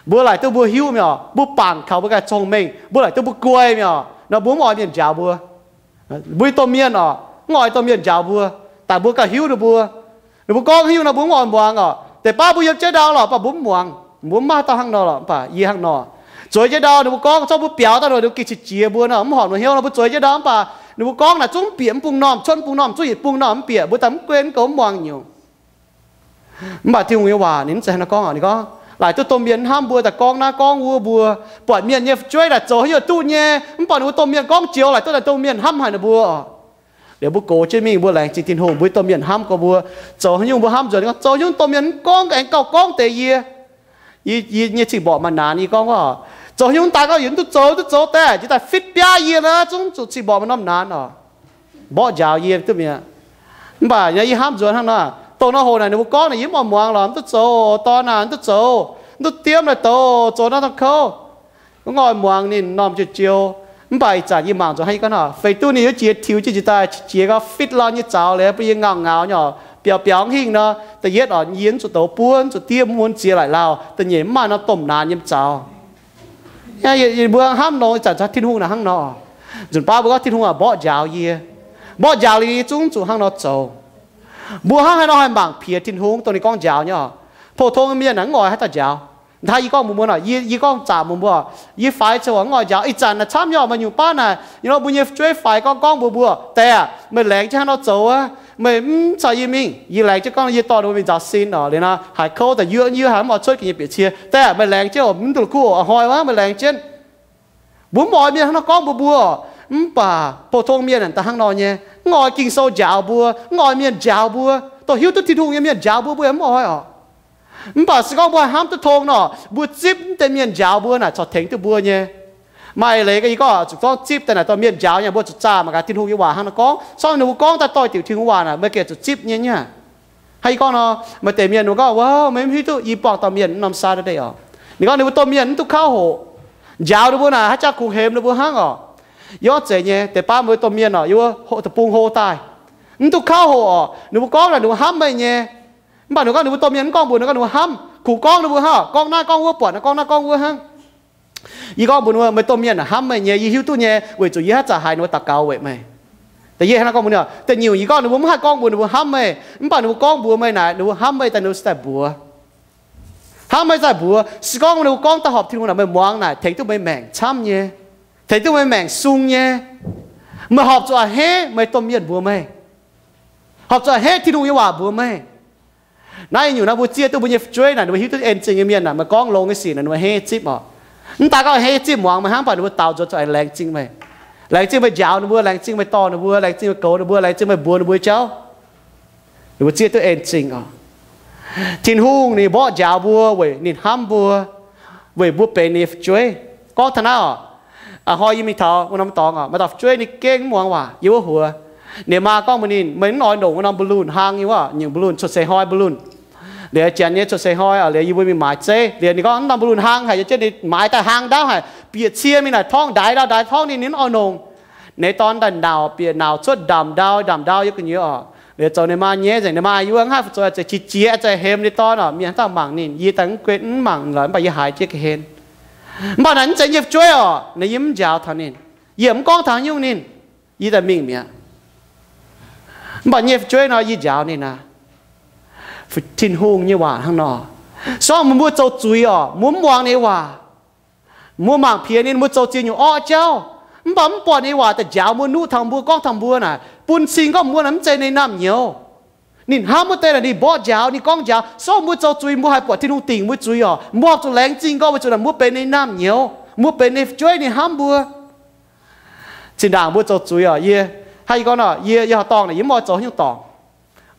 mbuo laaic duqv mbuo hiuv mi'aqv, mbuo bangc kaux mbuo ganh cong-mengh, mbuo laaic duqv mbuo guai mi'aqv nor, mbuo mv oix mienh njaaux mbuo. Mbuo nyei domh mienh oc, mv oix domh mienh njaaux mbuo, daaih mbuo gauh hiuv ninh mbuo. Ninh mbuo gorngv haaix nyungc nor mbuo mv oix muangx oc. Deix baav mbuo yiem jienv ndau lorqc, mv baac mbuo mv muangx. Mbuo mv maaih dauh hnangv nor lorqc, mv baac yie hnangv nor. Zueiz jienv ndau ninh mbuo gorngv zorqv mbuo biaux daaih nor, ninh mbuo gengh qiex jiez mbuo nor, mv horpc mbuo hnyouv nor, mbuo zueiz jienv ndau mv baac ninh mbuo gorngv naaic zungv mv bieqc mv bung normh, cuotv mv bung normh, zungv yietc bung normh mv bieqc, mbuo daaih mv guen mv goux mv muangx nyungc. Mv baac Tin-Hungh nyei waac ninh mv zeiz hnangv nor gorngv oc. Ninh gorngv, laaic duqv domh mienh hnamv mbuo daaih gorngv naaiv gorngv wuov mbuo, buatc mienh nyei fu'jueiv naaic zoux haaix nyungc duqv nyei, mv baac ninh mbuo domh mienh gorngv joux, laaic duqv naaic domh mienh hnamv haic ninh mbuo oc. Liuz mbuo gox jienv mingh, mbuo laengz zingh Tin-Hungh, mbuo nyei domh mienh hnamv gorx mbuo, zoux haaix nyungc mbuo hnamv nzuonx, gorngv zoux haaix nyungc domh mienh mv gorngv, aengx gauh gorngv deix yie. Yie, yie nyei cing-mborqc maaih naanx, yie gorngv wuov, zoux haaix nyungc daaih gorngv yietc mv duqv zoux, duqv zoux daaih, jiex daaih fitv biaav yie naaiv, zungv zuqc cing-mborqc maaih norm naanx oc. Mborqv njaaux yie duqv mi'aqv. Mv baac yie hnamv nzuonx hnangv nor, dongh nor hoc naaic ninh mbuo gorngv naaic yie mv oix muangx lorqc, mv duqv zoux, dorn aac, mv duqv zoux, mv duqv diemv naaic douz, zoux naaiv norm kouv. Mv oix muangx ninh norm jiu-jiu. Mv baac ih zanc yie mangc nzuonx hnangv yie gorngv nor, feix duqv ninh yaac jiex tiux jienv jiex daaih, jiex gau fitv lorn nyei zaux liuz, bun yie ngauh ngaux nyei oc, biaux biaux hingh nor, da'yietv oc, yie mv zuqc douz buov, mv zuqc diemv, mv mun ziex laaic lauh, da'nyeic mv maaih norm domh naanx yiem zaux. Yie mbuo hnamv longx ih zanc Tin-Hungh naaic hnangv nor. Nzunc baav mbuo gorngv Tin-Hungh aac, mborqv njaaux yie. Mborqv njaaux liuz yie zungv zuqc hnangv nor zoux. Mbuo hnangv haaix nor haih mangc piex Tin-Hungh dongh ninh gorngv njaaux nyei oc? Pou-tong mienh naaic mv oix haaix dauh njaaux. Hnangv yie gorngv mbuox mbuo nor, yie, yie gorngv zaqc mbuox mbuo, yie faix zoux aac, mv oix njaaux. Ih zanc naaic camv nyei oc, maaih nyungc baav naaic, yie nor mbuo nyei fu'jueiv faix gorngv gorngv mbuox mbuo, deix aac, meih laengz jienv hnangv nor zoux aqv. Meih mv caux yie mingh. Yie laengz jienv gorngv yie dorh ninh mbuo mingh nzaaux sin oc. Liuz nor haiz kouv daaih yuoqv yuoqv haic, mv oix cuotv ga'nyiec bieqc cie. Deix aac, meih laengz jienv oc, mv duqv la'kuqv oc, hnoi wuov meih laengz jienv. Mbuo mv oix mienh hnangv nor gorngv mbuox mbuo oc. Mv baac pou-tong mienh naaic da'hnangv nor nyei, mv oix Ging-Sou njaaux mbuo, mv oix mienh njaaux mbuo. Dongh hiuv duqv Tin-Hungh nyei mienh njaaux mbuo, mbuo yaac mv oix oc. Mv baac se gorngv mbuo haih hnamv duqv tong nor, mbuo zipv mv deix mienh njaaux mbuo naaic corc tengx duqv mbuo nyei. Maaih eix leiz yie gorngv zuqc gorngv zipv daaih naaic dorh mienh njaaux nyei, mbuo zuqc zaah mangc gaax Tin-Hungh nyei waac hnangv nor gorngv. Se gorngv ninh mbuo gorngv daaih doix-diuc Tin-Hungh waac naaic, meih gengh zuqc zipv nyei nyei. Hnangv yie gorngv nor, maaih deix mienh ninh mbuo gorngv, Wuov, meih mv hiuv duqv yie buangh dauh mienh norm Saturday oc. Ninh gorngv ninh mbuo domh mienh mv duqv kouv hoqc. Njaaux ninh mbuo naaic haaix jangx kungx hemx ninh mbuo hnangv oc. Yie gorngv zeiz nyei, deix baav mbuo domh mienh oc, yie wuov deic-bung hlo daaih, mv duqv kouv hoqc oc. Ninh mbuo gorngv naaic ninh mbuo hnamv meih nyei. Mv baac ninh gorngv ninh mbuo domh mienh mv gorngv mbuox ninh, gorngv ninh mbuo hnamv, kungx gorngv ninh mbuo hnangv, gorngv naaiv gorngv wuov, buatc naaiv gorngv naaiv gorngv wuov hnangv. Yie gorngv mbuox ninh mbuo, meih domh mienh hnamv meih nyei, yie hiuv duqv nyei, weic zuqc yie haaix zanc haiz ninh mbuo daux gaux weic meih. Da'yietv hnangv nor gorngv mbuox ninh, da'nyeic yie gorngv ninh mbuo mv haih gorngv mbuox ninh mbuo hnamv meih, mv baac ninh mbuo gorngv mbuox meih naaic ninh mbuo hnamv meih daaih, ninh mbuo se daaih mbuox. Hnamv meih daaih mbuox, se gorngv ninh mbuo gorngv daaih horpc Tin-Hungh naaic meih muangx naaic, tengx duqv meih maengc camv nyei, tengx duqv meih maengc sung nyei. Meih horpc zuqc a'hneiv meih domh mienh mbuox meih, horpc zuqc a'hneiv Tin-Hungh nyei waac mbuox meih. Naaiv nyungc naaiv mbuo zieqv duqv mbuo nyei fu'jueiv naaic, ninh mbuo hiuv duqv en zingh nyei mienh naaic, meih gorngv longx nyei sic naaic, ninh mbuo a'hneiv zipv oc. Mv daaih gorngv a'hneiv zipv muangx meih hnangv, mv baac ninh mbuo daaux nzuonx zuqc aengx laengz zingh meih. Laengz zingh meih njaaux ninh mbuo, laengz zingh meih dorh ninh mbuo, laengz zingh meih goux ninh mbuo, laengz zingh meih mbuox ninh mbuo nyei jauv. Ninh mbuo zieqv duqv en zingh oc. Tin-Hungh ninh mborqv njaaux mbuo weic ninh hnamv mbuo, weic mbuo benx ninh nyei fu'jueiv. Gorngv taux naaiv oc, a'hnoi yie mingh taux wuov norm dorngx oc, maaih dauh fu'jueiv ninh gengh mv muangx waac yiem wuov huox. Ninh maa gorngv mbuox ninh, meih mv oix longc wuov norm balloon hlang nyei wuov, nyungc balloon cuotv seix hnoi balloon. Liuz janx nyei cuotv seix hnoi oc, liuz yie mbuo mingh maaiz zeiv. Liuz ninh gorngv, mv norm balloon hlang haic, yie jienv ninh maaiz daaih hlang ndaauv haic, bieqc cie mingh naaic torngv ndaix ndau, ndaix torngv ninh, ninh mv oix longc. Ninh dorn daaih nauc, bieqc nauc cuotv ndamc ndau, ndamc ndau yiem gu'nyuoz oc. Liuz zoux ninh maa nyei, nzengc ninh maa yie wuov, mv haih fu'zoux, zeiz qiex jiez, zeiz hemx ninh dorn oc. Mienh haaix dauh mangc ninh, yie daaih mv guen mv mangc lorqc, mv baac yie haiz jienv ga'hlen. Mv baac naaic mv zeiz yie nyei fu'jueiv oc, naaic yie mv njaaux taux ninh, yie mv gorngv taux haaix nyungc ninh, yie daaih mingh mi'aqv. Mv baac nyei fu'jueiv nor yie njaaux ninh aqv. Tin-Hungh nyei waac hnangv nor. Se gorngv mbuo zoux zuiz oc, mbuo mv muangx ninh nyei waac, mbuo mangc piex ninh, mbuo zoux ziex nyungc orqv jauv, mv baac mv buatc ninh nyei waac daaih njaaux mbuo, nuqv taux mbuo, gorngv taux mbuo naaic, bun cing gorngv mbuo naaic mv zeiz ninh naamh nyouz. Ninh hnamv wuov deix naaic ninh mborqv njaaux, ninh gorngv njaaux. Se gorngv mbuo zoux zuiz, mbuo haih buatc Tin-Hungh dingc mbuo zuiz oc, mbuo horpc zuqc laengz zingh gorngv, weic zuqc naaic mbuo benx ninh naamh nyouz, mbuo benx ninh nyei fu'jueiv, ninh hnamv mbuo. Zinh ndaangc mbuo zoux zuiz oc, yie, hnangv yie gorngv nor, yie, yie horqc dorngh naaic yie mv oix zoux haaix nyungc dorngc.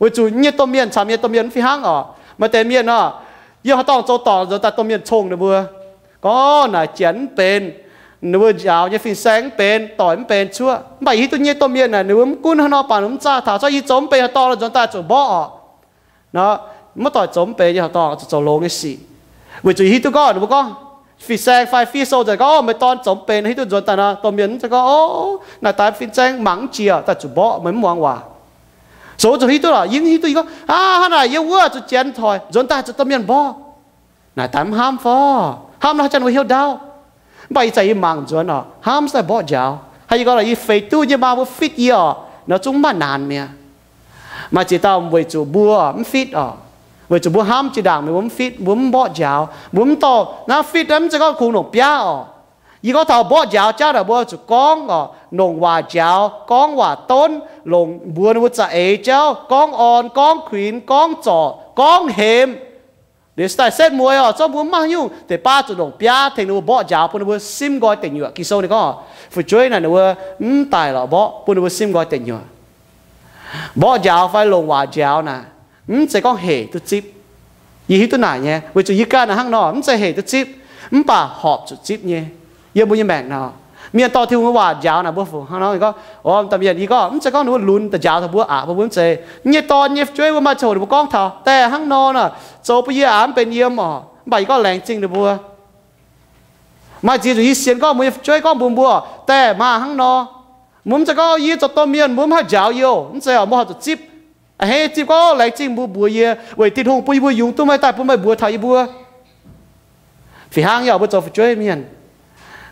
Weic zuqc nyei domh mienh caux nyei domh mienh mv fih hnangv oc. Maaih deix mienh nor, Yiem haaix dorngh zoux dorngc nzuonx daaih domh mienh cong ninh mbuo, gorngv naaic janx mv benx, ninh mbuo njaaux nyei fin-saeng mv benx, doic mv benx cuotv. Mv baac yie hiuv duqv nyei domh mienh naaic ninh mbuo mv gunv haaix nor, baac ninh mbuo mv zaah taux, se yie zoux mv benx haaix dorngh nzuonx daaih zuqc mborqv oc. Nor, mv doic zoux mv benx nyei haaix dorngh zuqc zoux longx nyei sic. Weic zuqc yie hiuv duqv gorngv ninh mbuo gorngv fin-saeng fai fiev sou nzengc gorngv, Meih dorn zoux mv benx, hiuv duqv nzuonx daaih nor domh mienh mv zeiz gorngv, O, naaic daaih fin-saeng mangc mv jiex daaih zuqc mborqv, meih mv muangx waac. Zoux zuqc hiuv duqv lorqc, yie hiuv duqv, yie gorngv, Aa, hnangv naaic yiem wuov zuqc janx hoic, nzuonx daaih zuqc domh mienh mborqv. Naaic daaih mv hnamv fov, hnamv nor haaix zanc ninh mbuo hnyouv ndaauv. Mv baac ih zanc yie mangc nzuonx oc, hnamv daaih mborqv njaaux. Hnangv yie gorngv, yie feix duqv nyei maa mbuo fitv yie oc, nor zungv mv maaih naanc mi'aqv. Maaih ziex dauh weic zuqc mbuo mv fitv oc, weic zuqc mbuo hnamv jiex ndaangc meih mbuo mv fitv, mbuo mv mborqv njaaux, mbuo mv dorh naaiv fitv, mv zeiz gorngv kungx longc biaav oc. Yie gorngv taux mborqv njaaux jauv naaic mbuo zuqc gorngv oc, longc waac njaaux, gorngv waac donv, longc mbuox ninh mbuo za'eix jauv, gorngv orn, gorngv kuinx, gorngv zorc, gorngv hemx. Liuz daaih setv mueiz oc, zorqv mbuo mv maaih haaix nyungc, deix baav zuqc longc biaav tengx ninh mbuo mborqv njaaux bun ninh mbuo simv nqoi deic nyuoqc. Ging-Sou ninh gorngv, fu'jueiv naaic ninh mbuo mv daic lorqc mborqv, bun ninh mbuo simv nqoi deic nyuoqc. Mborqv njaaux fai longc waac njaaux naaic, mv zeiz gorngv hec duqv zipv. Yie hiuv duqv naaic nyei, weic zuqc yie ganh naaic hnangv nor, mv zeiz hec duqv zipv, mv baac horpc zuqc zipv nyei. Yiem mbuo nyei maengc nor, mienh dorh Tin-Hungh nyei waac njaaux naaic mbuo fu hnangv nor, gorngv, O, dauh mienh, yie gorngv, mv zeiz gorngv ninh mbuo lunx daaih njaaux taux mbuo aqc, mbuo mv zeiz. Nyei dorn nyei fu'jueiv mbuo maaih ziangh hoc ninh mbuo gorngv taux daaih hnangv nor nor, zoux bun yie aqc mv benx yiem oc. Mv baac yie gorngv laengz zingh ninh mbuo. Maaih ziex nyungc yie sienx gorngv mbuo nyei fu'jueiv gorngv mbuox mbuo, Daaih maah hnangv nor. Mbuo mv zeiz gorngv yie zoux domh mienh mbuo mv haih njaaux yie oc. Mv zeiz oc, mbuo horpc zuqc zipv. A'hneiv zipv gorngv laengz zingh mbuo mbuox yie, weic Tin-Hungh bun yie mbuo yungz duqv meih daaih bun meih mbuox taux yie mbuo. Fih hnangv yaac mbuo zoux fu'jueiv mienh,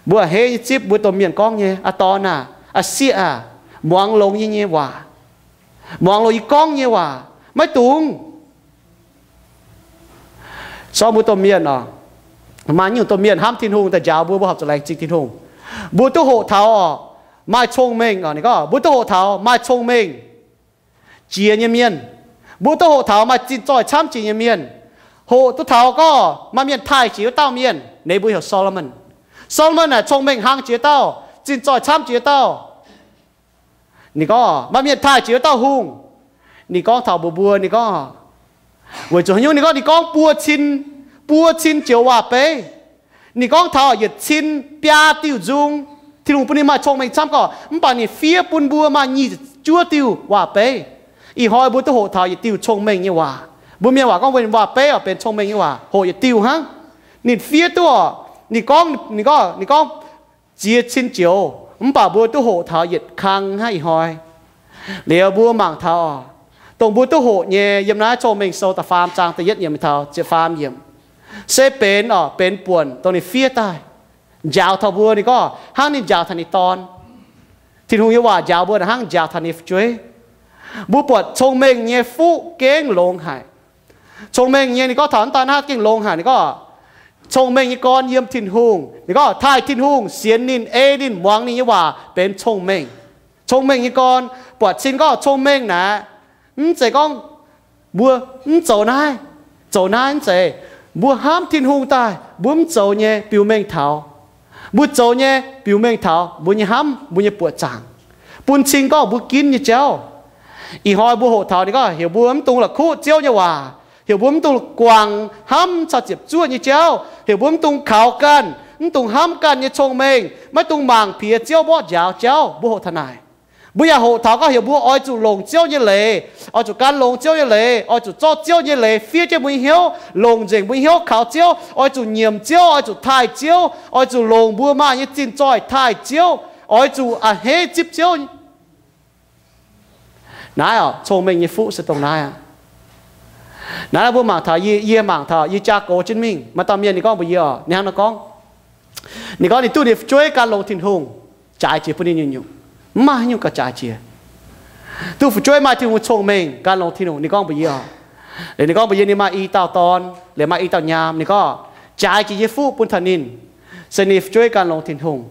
mbuo a'hneiv nyei zipv mbuo domh mienh gorngv nyei, Aa dorn aah, aa sieqv aah, muangx longx yie nyei waac, muangx longx yie gorngv nyei waac, maiv dungx. Sorng mbuo domh mienh oc, maaih nyungc domh mienh hnamv Tin-Hungh daaih njaaux mbuo, mbuo horpc zuqc laengz zingh Tin-Hungh. Mbuo duqv hoqc taux oc, maaih cong-mengh oc. Ninh gorngv mbuo duqv hoqc taux maaih cong-mengh jiex nyei mienh. Mbuo duqv hoqc taux maaih zinh zoih camv jiex nyei mienh. Hoqc duqv taux gorngv maaih mienh taaih jiex wuov dauh mienh, ninh mbuo heuc Solomon. Solomon naaic cong-mengh hlang jiex wuov dauh, zinh zoih camv jiex wuov dauh. Ninh gorngv maaih mienh taaih jiex wuov dauh hungh. Ninh gorngv taux mbuox mbuo, ninh gorngv, weic zuqc haaix nyungc? Ninh gorngv, ninh gorngv buo cin, buo cin joux waac-beiv. Ninh gorngv taux yietc cin biaa diuh nzung. Tin-Hungh bun ninh maaih cong-mengh camv gorqv, mv baac ninh fiev bun mbuo maaih nyic ziepc juov diuh waac-beiv. Ih hnoi mbuo duqv hoqc taux yietc diuh cong-mengh nyei waac. Mbuo mienh waac gorngv waac-beiv oc, benx cong-mengh nyei waac, hoqc yietc diuh hnangv. Ninh fiev duqv oc. Ninh gorngv, ninh gorngv, ninh gorngv ziex cin joux, mv baac mbuo duqv hoqc taux yietc kang hnangv ih hnoi. Liuz mbuo mangc taux oc, dongh mbuo duqv hoqc nyei yiem naaiv Cong-Mengh Sou da'faam zaang da'yietv yiemc taux ziepc faam yiemc, se benx oc, benx buonc dongh ninh fiev daaih njaaux taux mbuo. Ninh gorngv hnangv ninh njaaux taux ninh Dorn. Tin-Hungh nyei waac njaaux mbuo hnangv njaaux taux ninh fu'jueiv. Mbuo buatc cong-mengh nyei fuqv gengh longx haic. Cong-mengh nyei, ninh gorngv taux hnangv daaih naaiv gengh longx haic. Ninh gorngv cong-mengh nyei gorn yiem Tin-Hungh. Ninh gorngv taaih Tin-Hungh, sienx ninh, ei ninh, muangx ninh nyei waac benx cong-mengh. Cong-mengh nyei gorn, buatc cin gorngv cong-mengh naaic, mv zeiz gorngv mbuo mv zoux naaiv, zoux naaiv mv zeiz. Mbuo hnamv Tin-Hungh daaih mbuo mv zoux nyei biux mengh taux. Mbuo zoux nyei biux mengh taux mbuo nyei hnamv, mbuo nyei buoqc zaangc, bun cing gorngv mbuo ginv nyei jauv. Ih hnoi mbuo hoqc taux ninh gorngv heuc mbuo mv dungx la'kuqv Ziouv nyei waac, heuc mbuo mv dungx guangc hnamv caux ziepc zuoqv nyei jauv, heuc mbuo mv dungx kaux ganh, mv dungx hnamv ganh nyei cong-mengh, maiv dungx mangc piex Ziouv mborqv njaaux jauv. Mbuo hoqc taux naaic. Mbuo yaac hoqc taux gorngv heuc mbuo oix zuqc longc Ziouv nyei leiz, oix zuqc gan longx Ziouv nyei leiz, oix zuqc zorqv Ziouv nyei leiz fiev jienv mbuo nyei hnyouv, longc nzengc mbuo nyei hnyouv kaux Ziouv, oix zuqc nyiemc Ziouv, oix zuqc taaih Ziouv, oix zuqc longc mbuo maaih nyei zinh zoih taaih Ziouv, oix zuqc a'hneiv zipv Ziouv. Naaiv oc, cong-mengh nyei fuqv se dongh naaiv aqv. Naaiv mbuo mangc taux, yie, yie mangc taux, yie jaa gox jienv mingh, maaih dauh mienh ninh gorngv mbuox yie oc, ninh hnangv naaiv gorngv, ninh gorngv ninh duqv ninh fu'jueiv gan longx Tin-Hungh, jaaix jiex bun ninh nyungc-nyungc, mv maaih haaix nyungc gauh jaaix jiex. Duqv fu'jueiv maaih Tin-Hungh cong-mengh, gan longx Tin-Hungh. Ninh gorngv mbuox yie oc, liuz ninh gorngv mbuox yie ninh maaih i dauh dorn, liuz maaih i dauh nyaam. Ninh gorngv jaaix jiex nyei fuqv bun taux ninh se ninh fu'jueiv gan longx Tin-Hungh.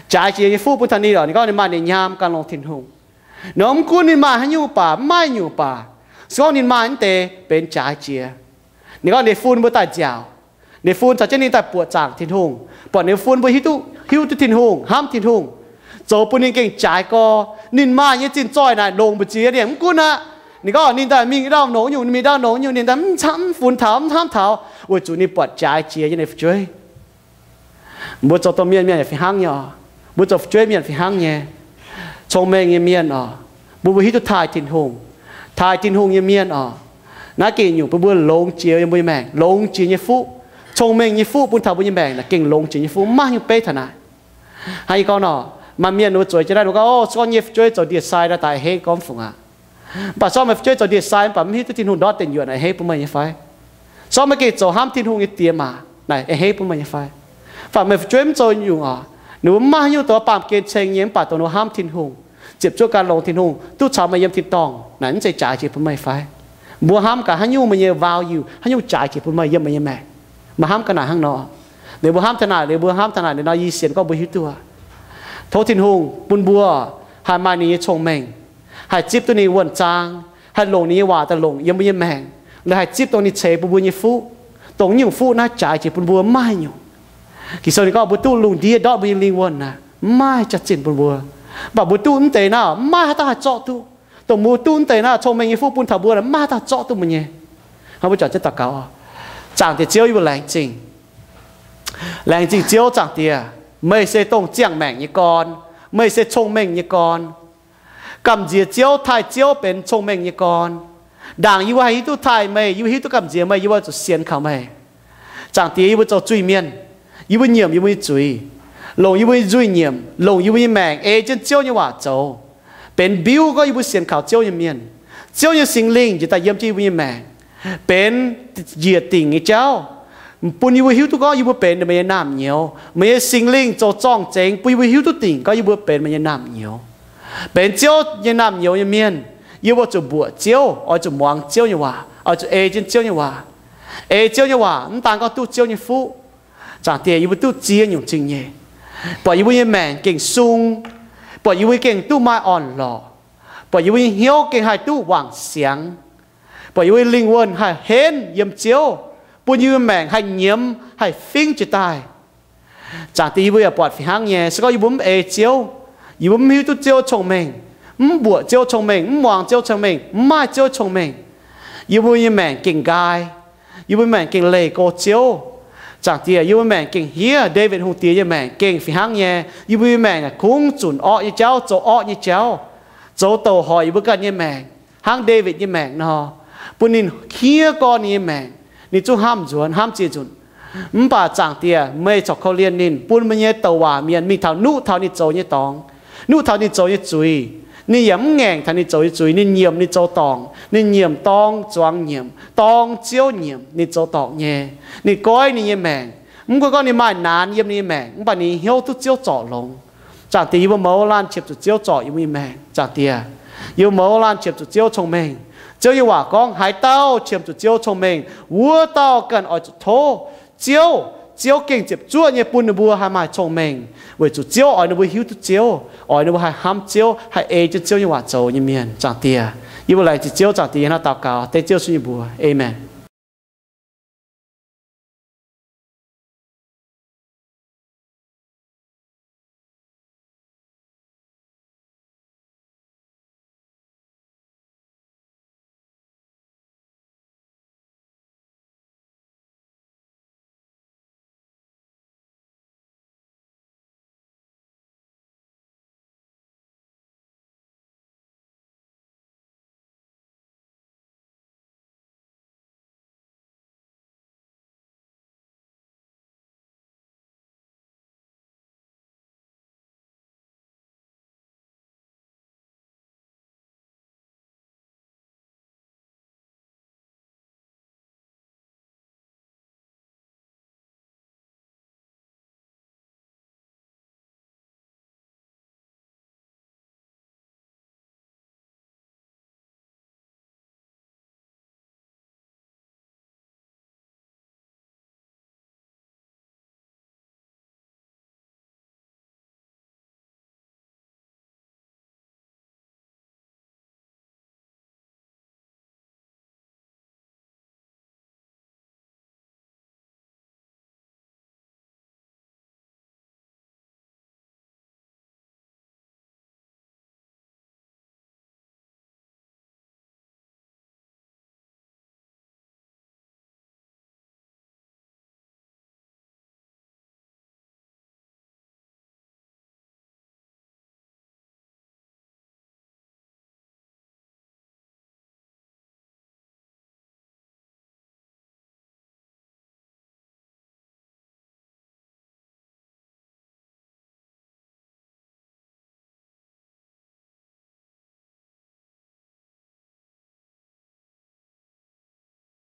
Jaaix jiex nyei fuqv bun taux ninh oc, ninh gorngv ninh maaih ninh nyaam gan longx Tin-Hungh. Nor mv gunv ninh maaih haaix nyungc baac, mv maaih nyungc baac, se gorngv ninh maaih naaiv deix benx jaaix jiex. Ninh gorngv ninh fun mbuo daaih nziaauc, ninh fun caux jienv ninh daaih buoqc zaangc Tin-Hungh, buatc ninh fun mbuo hiuv duqv, hiuv duqv Tin-Hungh, hnamv Tin-Hungh, zoux bun ninh gengh jaaix gorx. Ninh maaih nyei zinh zoih naaic longc mbu'ziex ninh mv gunv aqv. Ninh gorngv ninh daaih mingh ndau nongx nyungc, ninh mingh ndau nongx nyungc, ninh daaih mv camv, mv funx taux, mv hnamv taux. weic zuqc ninh buatc jaaix jiex nyei fu'jueiv. Mbuo zoux domh mienh, mienh yaac fih hnangv nyei oc. Mbuo zoux fu'jueiv mienh fih hnangv nyei. Cong-mengh nyei mienh oc, bun mbuo hiuv duqv taaih Tin-Hungh. Taaih Tin-Hungh nyei mienh oc, naaiv gengh nyungc bun mbuo longx jiex yiem mbuo nyei maengc, longx jiex nyei fuqv. Cong-mengh nyei fuqv bun taux mbuo nyei maengc naaic gengh longx jiex nyei fuqv, maiv hiuv beiv taux naaic. Hnangv yie gorngv nor, maaih mienh ninh mbuo zueiz jienv naaiv, ninh mbuo gorngv, O, se gorngv yie nyei fu'jueiv zoux ndie-sai daaih, a'hneiv gorngv fungc aqv. Mv baac se gorngv meih fu'jueiv zoux ndie-sai mv baac mv hiuv duqv Tin-Hungh ndortv deic nyuoqc naaic, a'hneiv bun meih nyei fai? Se gorngv meih gengh zoux hnamv Tin-Hungh nyei diex maac naaic, a'hneiv bun meih nyei fai? Mv baac meih fu'jueiv mv zoux nyungc oc, ninh mbuo mv maaih haaix nyungc dongh baamh gen ceng nyei, mv baac dongh ninh mbuo hnamv Tin-Hungh, ziepc zuoqv gan longx Tin-Hungh, duqv caux meih yiem tin-dorngh naaic, mv zeiz jaaix jiex bun meih fai? Mbuo hnamv gaax haaix nyungc meih nyei value, haaix nyungc jaaix jiex bun meih yiem meih nyei maengc. Meih hnamv ga'naaic hnangv nor. Liuz mbuo hnamv taux naaic, liuz mbuo hnamv taux naaic, liuz nor yie sienx gorngv mbuo hiuv duqv. Tov Tin-Hungh bun mbuo haih maaih ninh nyei cong-mengh, haih zipv duqv ninh wuonh zaang, haih longc ninh nyei waac daaih longc yiem mbuo nyei maengc, liuz haih zipv dongh ninh ceix bun mbuo nyei fuqv, dongh nyungc fuqv naaiv jaaix jiex bun mbuo maiv nyungc. Ging-Sou ninh gorngv mbuo duqv lungh ndiev ndortv mbuo nyei lingh wuonh naaic, mv maaih jaax-zinh bun mbuo. Mv baac mbuo duqv mv deix naaiv, mv maaih haaix dauh haih zorqv duqv. Dongh mbuo duqv mv deix naaiv cong-mengh nyei fuqv bun taux mbuo, mv maaih haaix dauh zorqv duqv mbuo nyei. Hnangv mbuo juangc jienv daux gaux oc. Zaangc Diex Ziouv, yie mbuo laengz zingh. Laengz zingh Ziouv Zaangc Diex, meih se dongh ziangh maengc nyei gorn. Meih se cong-mengh nyei gorn. Gamh nziex Ziouv, taaih Ziouv benx cong-mengh nyei gorn. Ndaangc yie mbuo haih hiuv duqv taaih meih, yie mbuo hiuv duqv gamh nziex meih, yie mbuo zuqc sienx kaux meih. Zaangc Diex, yie mbuo zoux zuiz-mienh, yie mbuo nyiemc yie mbuo nyei zuiz, longc yie mbuo nyei nzuih nyiemc, longc yie mbuo nyei maengc ei jienv Ziouv nyei waac zoux, benx mbiuv gorngv yie mbuo sienx kaux Ziouv nyei mienh. Ziouv nyei Singx Lingh njiec daaih yiem jienv yie mbuo nyei maengc, benx njiec dingc nyei jauv, bun yie mbuo hiuv duqv gorngv yie mbuo benx meih nyei naamh nyouz. Meih nyei Singx Lingh zoux zorng-zengx bun yie mbuo hiuv duqv dingc gorngv yie mbuo benx meih nyei naamh nyouz. Benx Ziouv nyei naamh nyouz nyei mienh, yie mbuo zuqc mbuoqc Ziouv, oix zuqc muangx Ziouv nyei waac, oix zuqc ei jienv Ziouv nyei waac. Ei Ziouv nyei waac mv daan gorngv duqv Ziouv nyei fuqv, Zaangc Diex, yie mbuo duqv ziex nyungc zingh nyeic, buatc yie mbuo nyei maengc gengh sung, buatc yie mbuo gengh duqv maaih orn-lorqc, buatc yie mbuo nyei hnyouv gengh haih duqv wangc siangx, buatc yie mbuo nyei lingh wuonh haih henv yiem Ziouv, bun yie mbuo maengc haih nyiemz, haih fingv jiez daaih. Zaangc Diex, yie mbuo yaac buatc fih hnangv nyei, se gorngv yie mbuo mv ei Ziouv, yie mbuo mv hiuv duqv Ziouv cong-mengh, mv mbuoqc Ziouv cong-mengh, mv muangx Ziouv cong-mengh, mv maaih Ziouv cong-mengh, yie mbuo nyei maengc gengh nqaai, yie mbuo maengc gengh leih go Ziouv. Zaangc Diex, yie mbuo maengc gengh hniev. Ndaawitv Hungh Diex nyei maengc gengh fih hnangv nyei. Yie mbuo nyei maengc kungx zunc orqv nyei jauv, zoux orqv nyei jauv, zoux douc hoic yie mbuo ganh nyei maengc, hnangv Ndaawitv nyei maengc nor, bun ninh hniev gorn ninh nyei maengc. Ninh zungv hnamv nzuonx, hnamv ziex nzunc. Mv baac Zaangc Diex, meih corc korv-lienh ninh, bun meih nyei douc waac mienh mingh taux nuqv taux ninh zoux nyei dorngx, nuqv taux ninh zoux nyei zuiz. Ninh yaac mv ngaengc taux ninh zoux nyei zuiz. Ninh nyiemc ninh zoux dorngc. Ninh nyiemc dorng zuangx nyiemc, dorng Ziouv nyiemc ninh zoux dorngc nyei. Ninh goiv ninh nyei maengc. Mv gunv gorngv ninh maaih naanx yiem ninh nyei maengc, mv baac ninh hnyouv duqv Ziouv zorc longx. Zaangc Diex, yie mbuo mouz laanh qiemx zuqc Ziouv zorc yie mbuo nyei maengc. Zaangc Diex, yie mbuo mouz laanh qiemx zuqc Ziouv cong-mengh. Ziouv nyei waac gorngv, haaix dauh qiemx zuqc Ziouv cong-mengh, wuov dauh ganh oix zuqc tov Ziouv. Ziouv gengh ziepc zuoqv nyei bun ninh mbuo haih maaih cong-mengh, weic zuqc Ziouv oix ninh mbuo hiuv duqv Ziouv, oix ninh mbuo haih hnamv Ziouv, haih ei jienv Ziouv nyei waac zoux nyei mienh. Zaangc Diex, yie mbuo laengz zingh Ziouv. Zaangc Diex, yie hnangv daux gaux dengv Ziouv Yesu nyei mbuox. Aamen.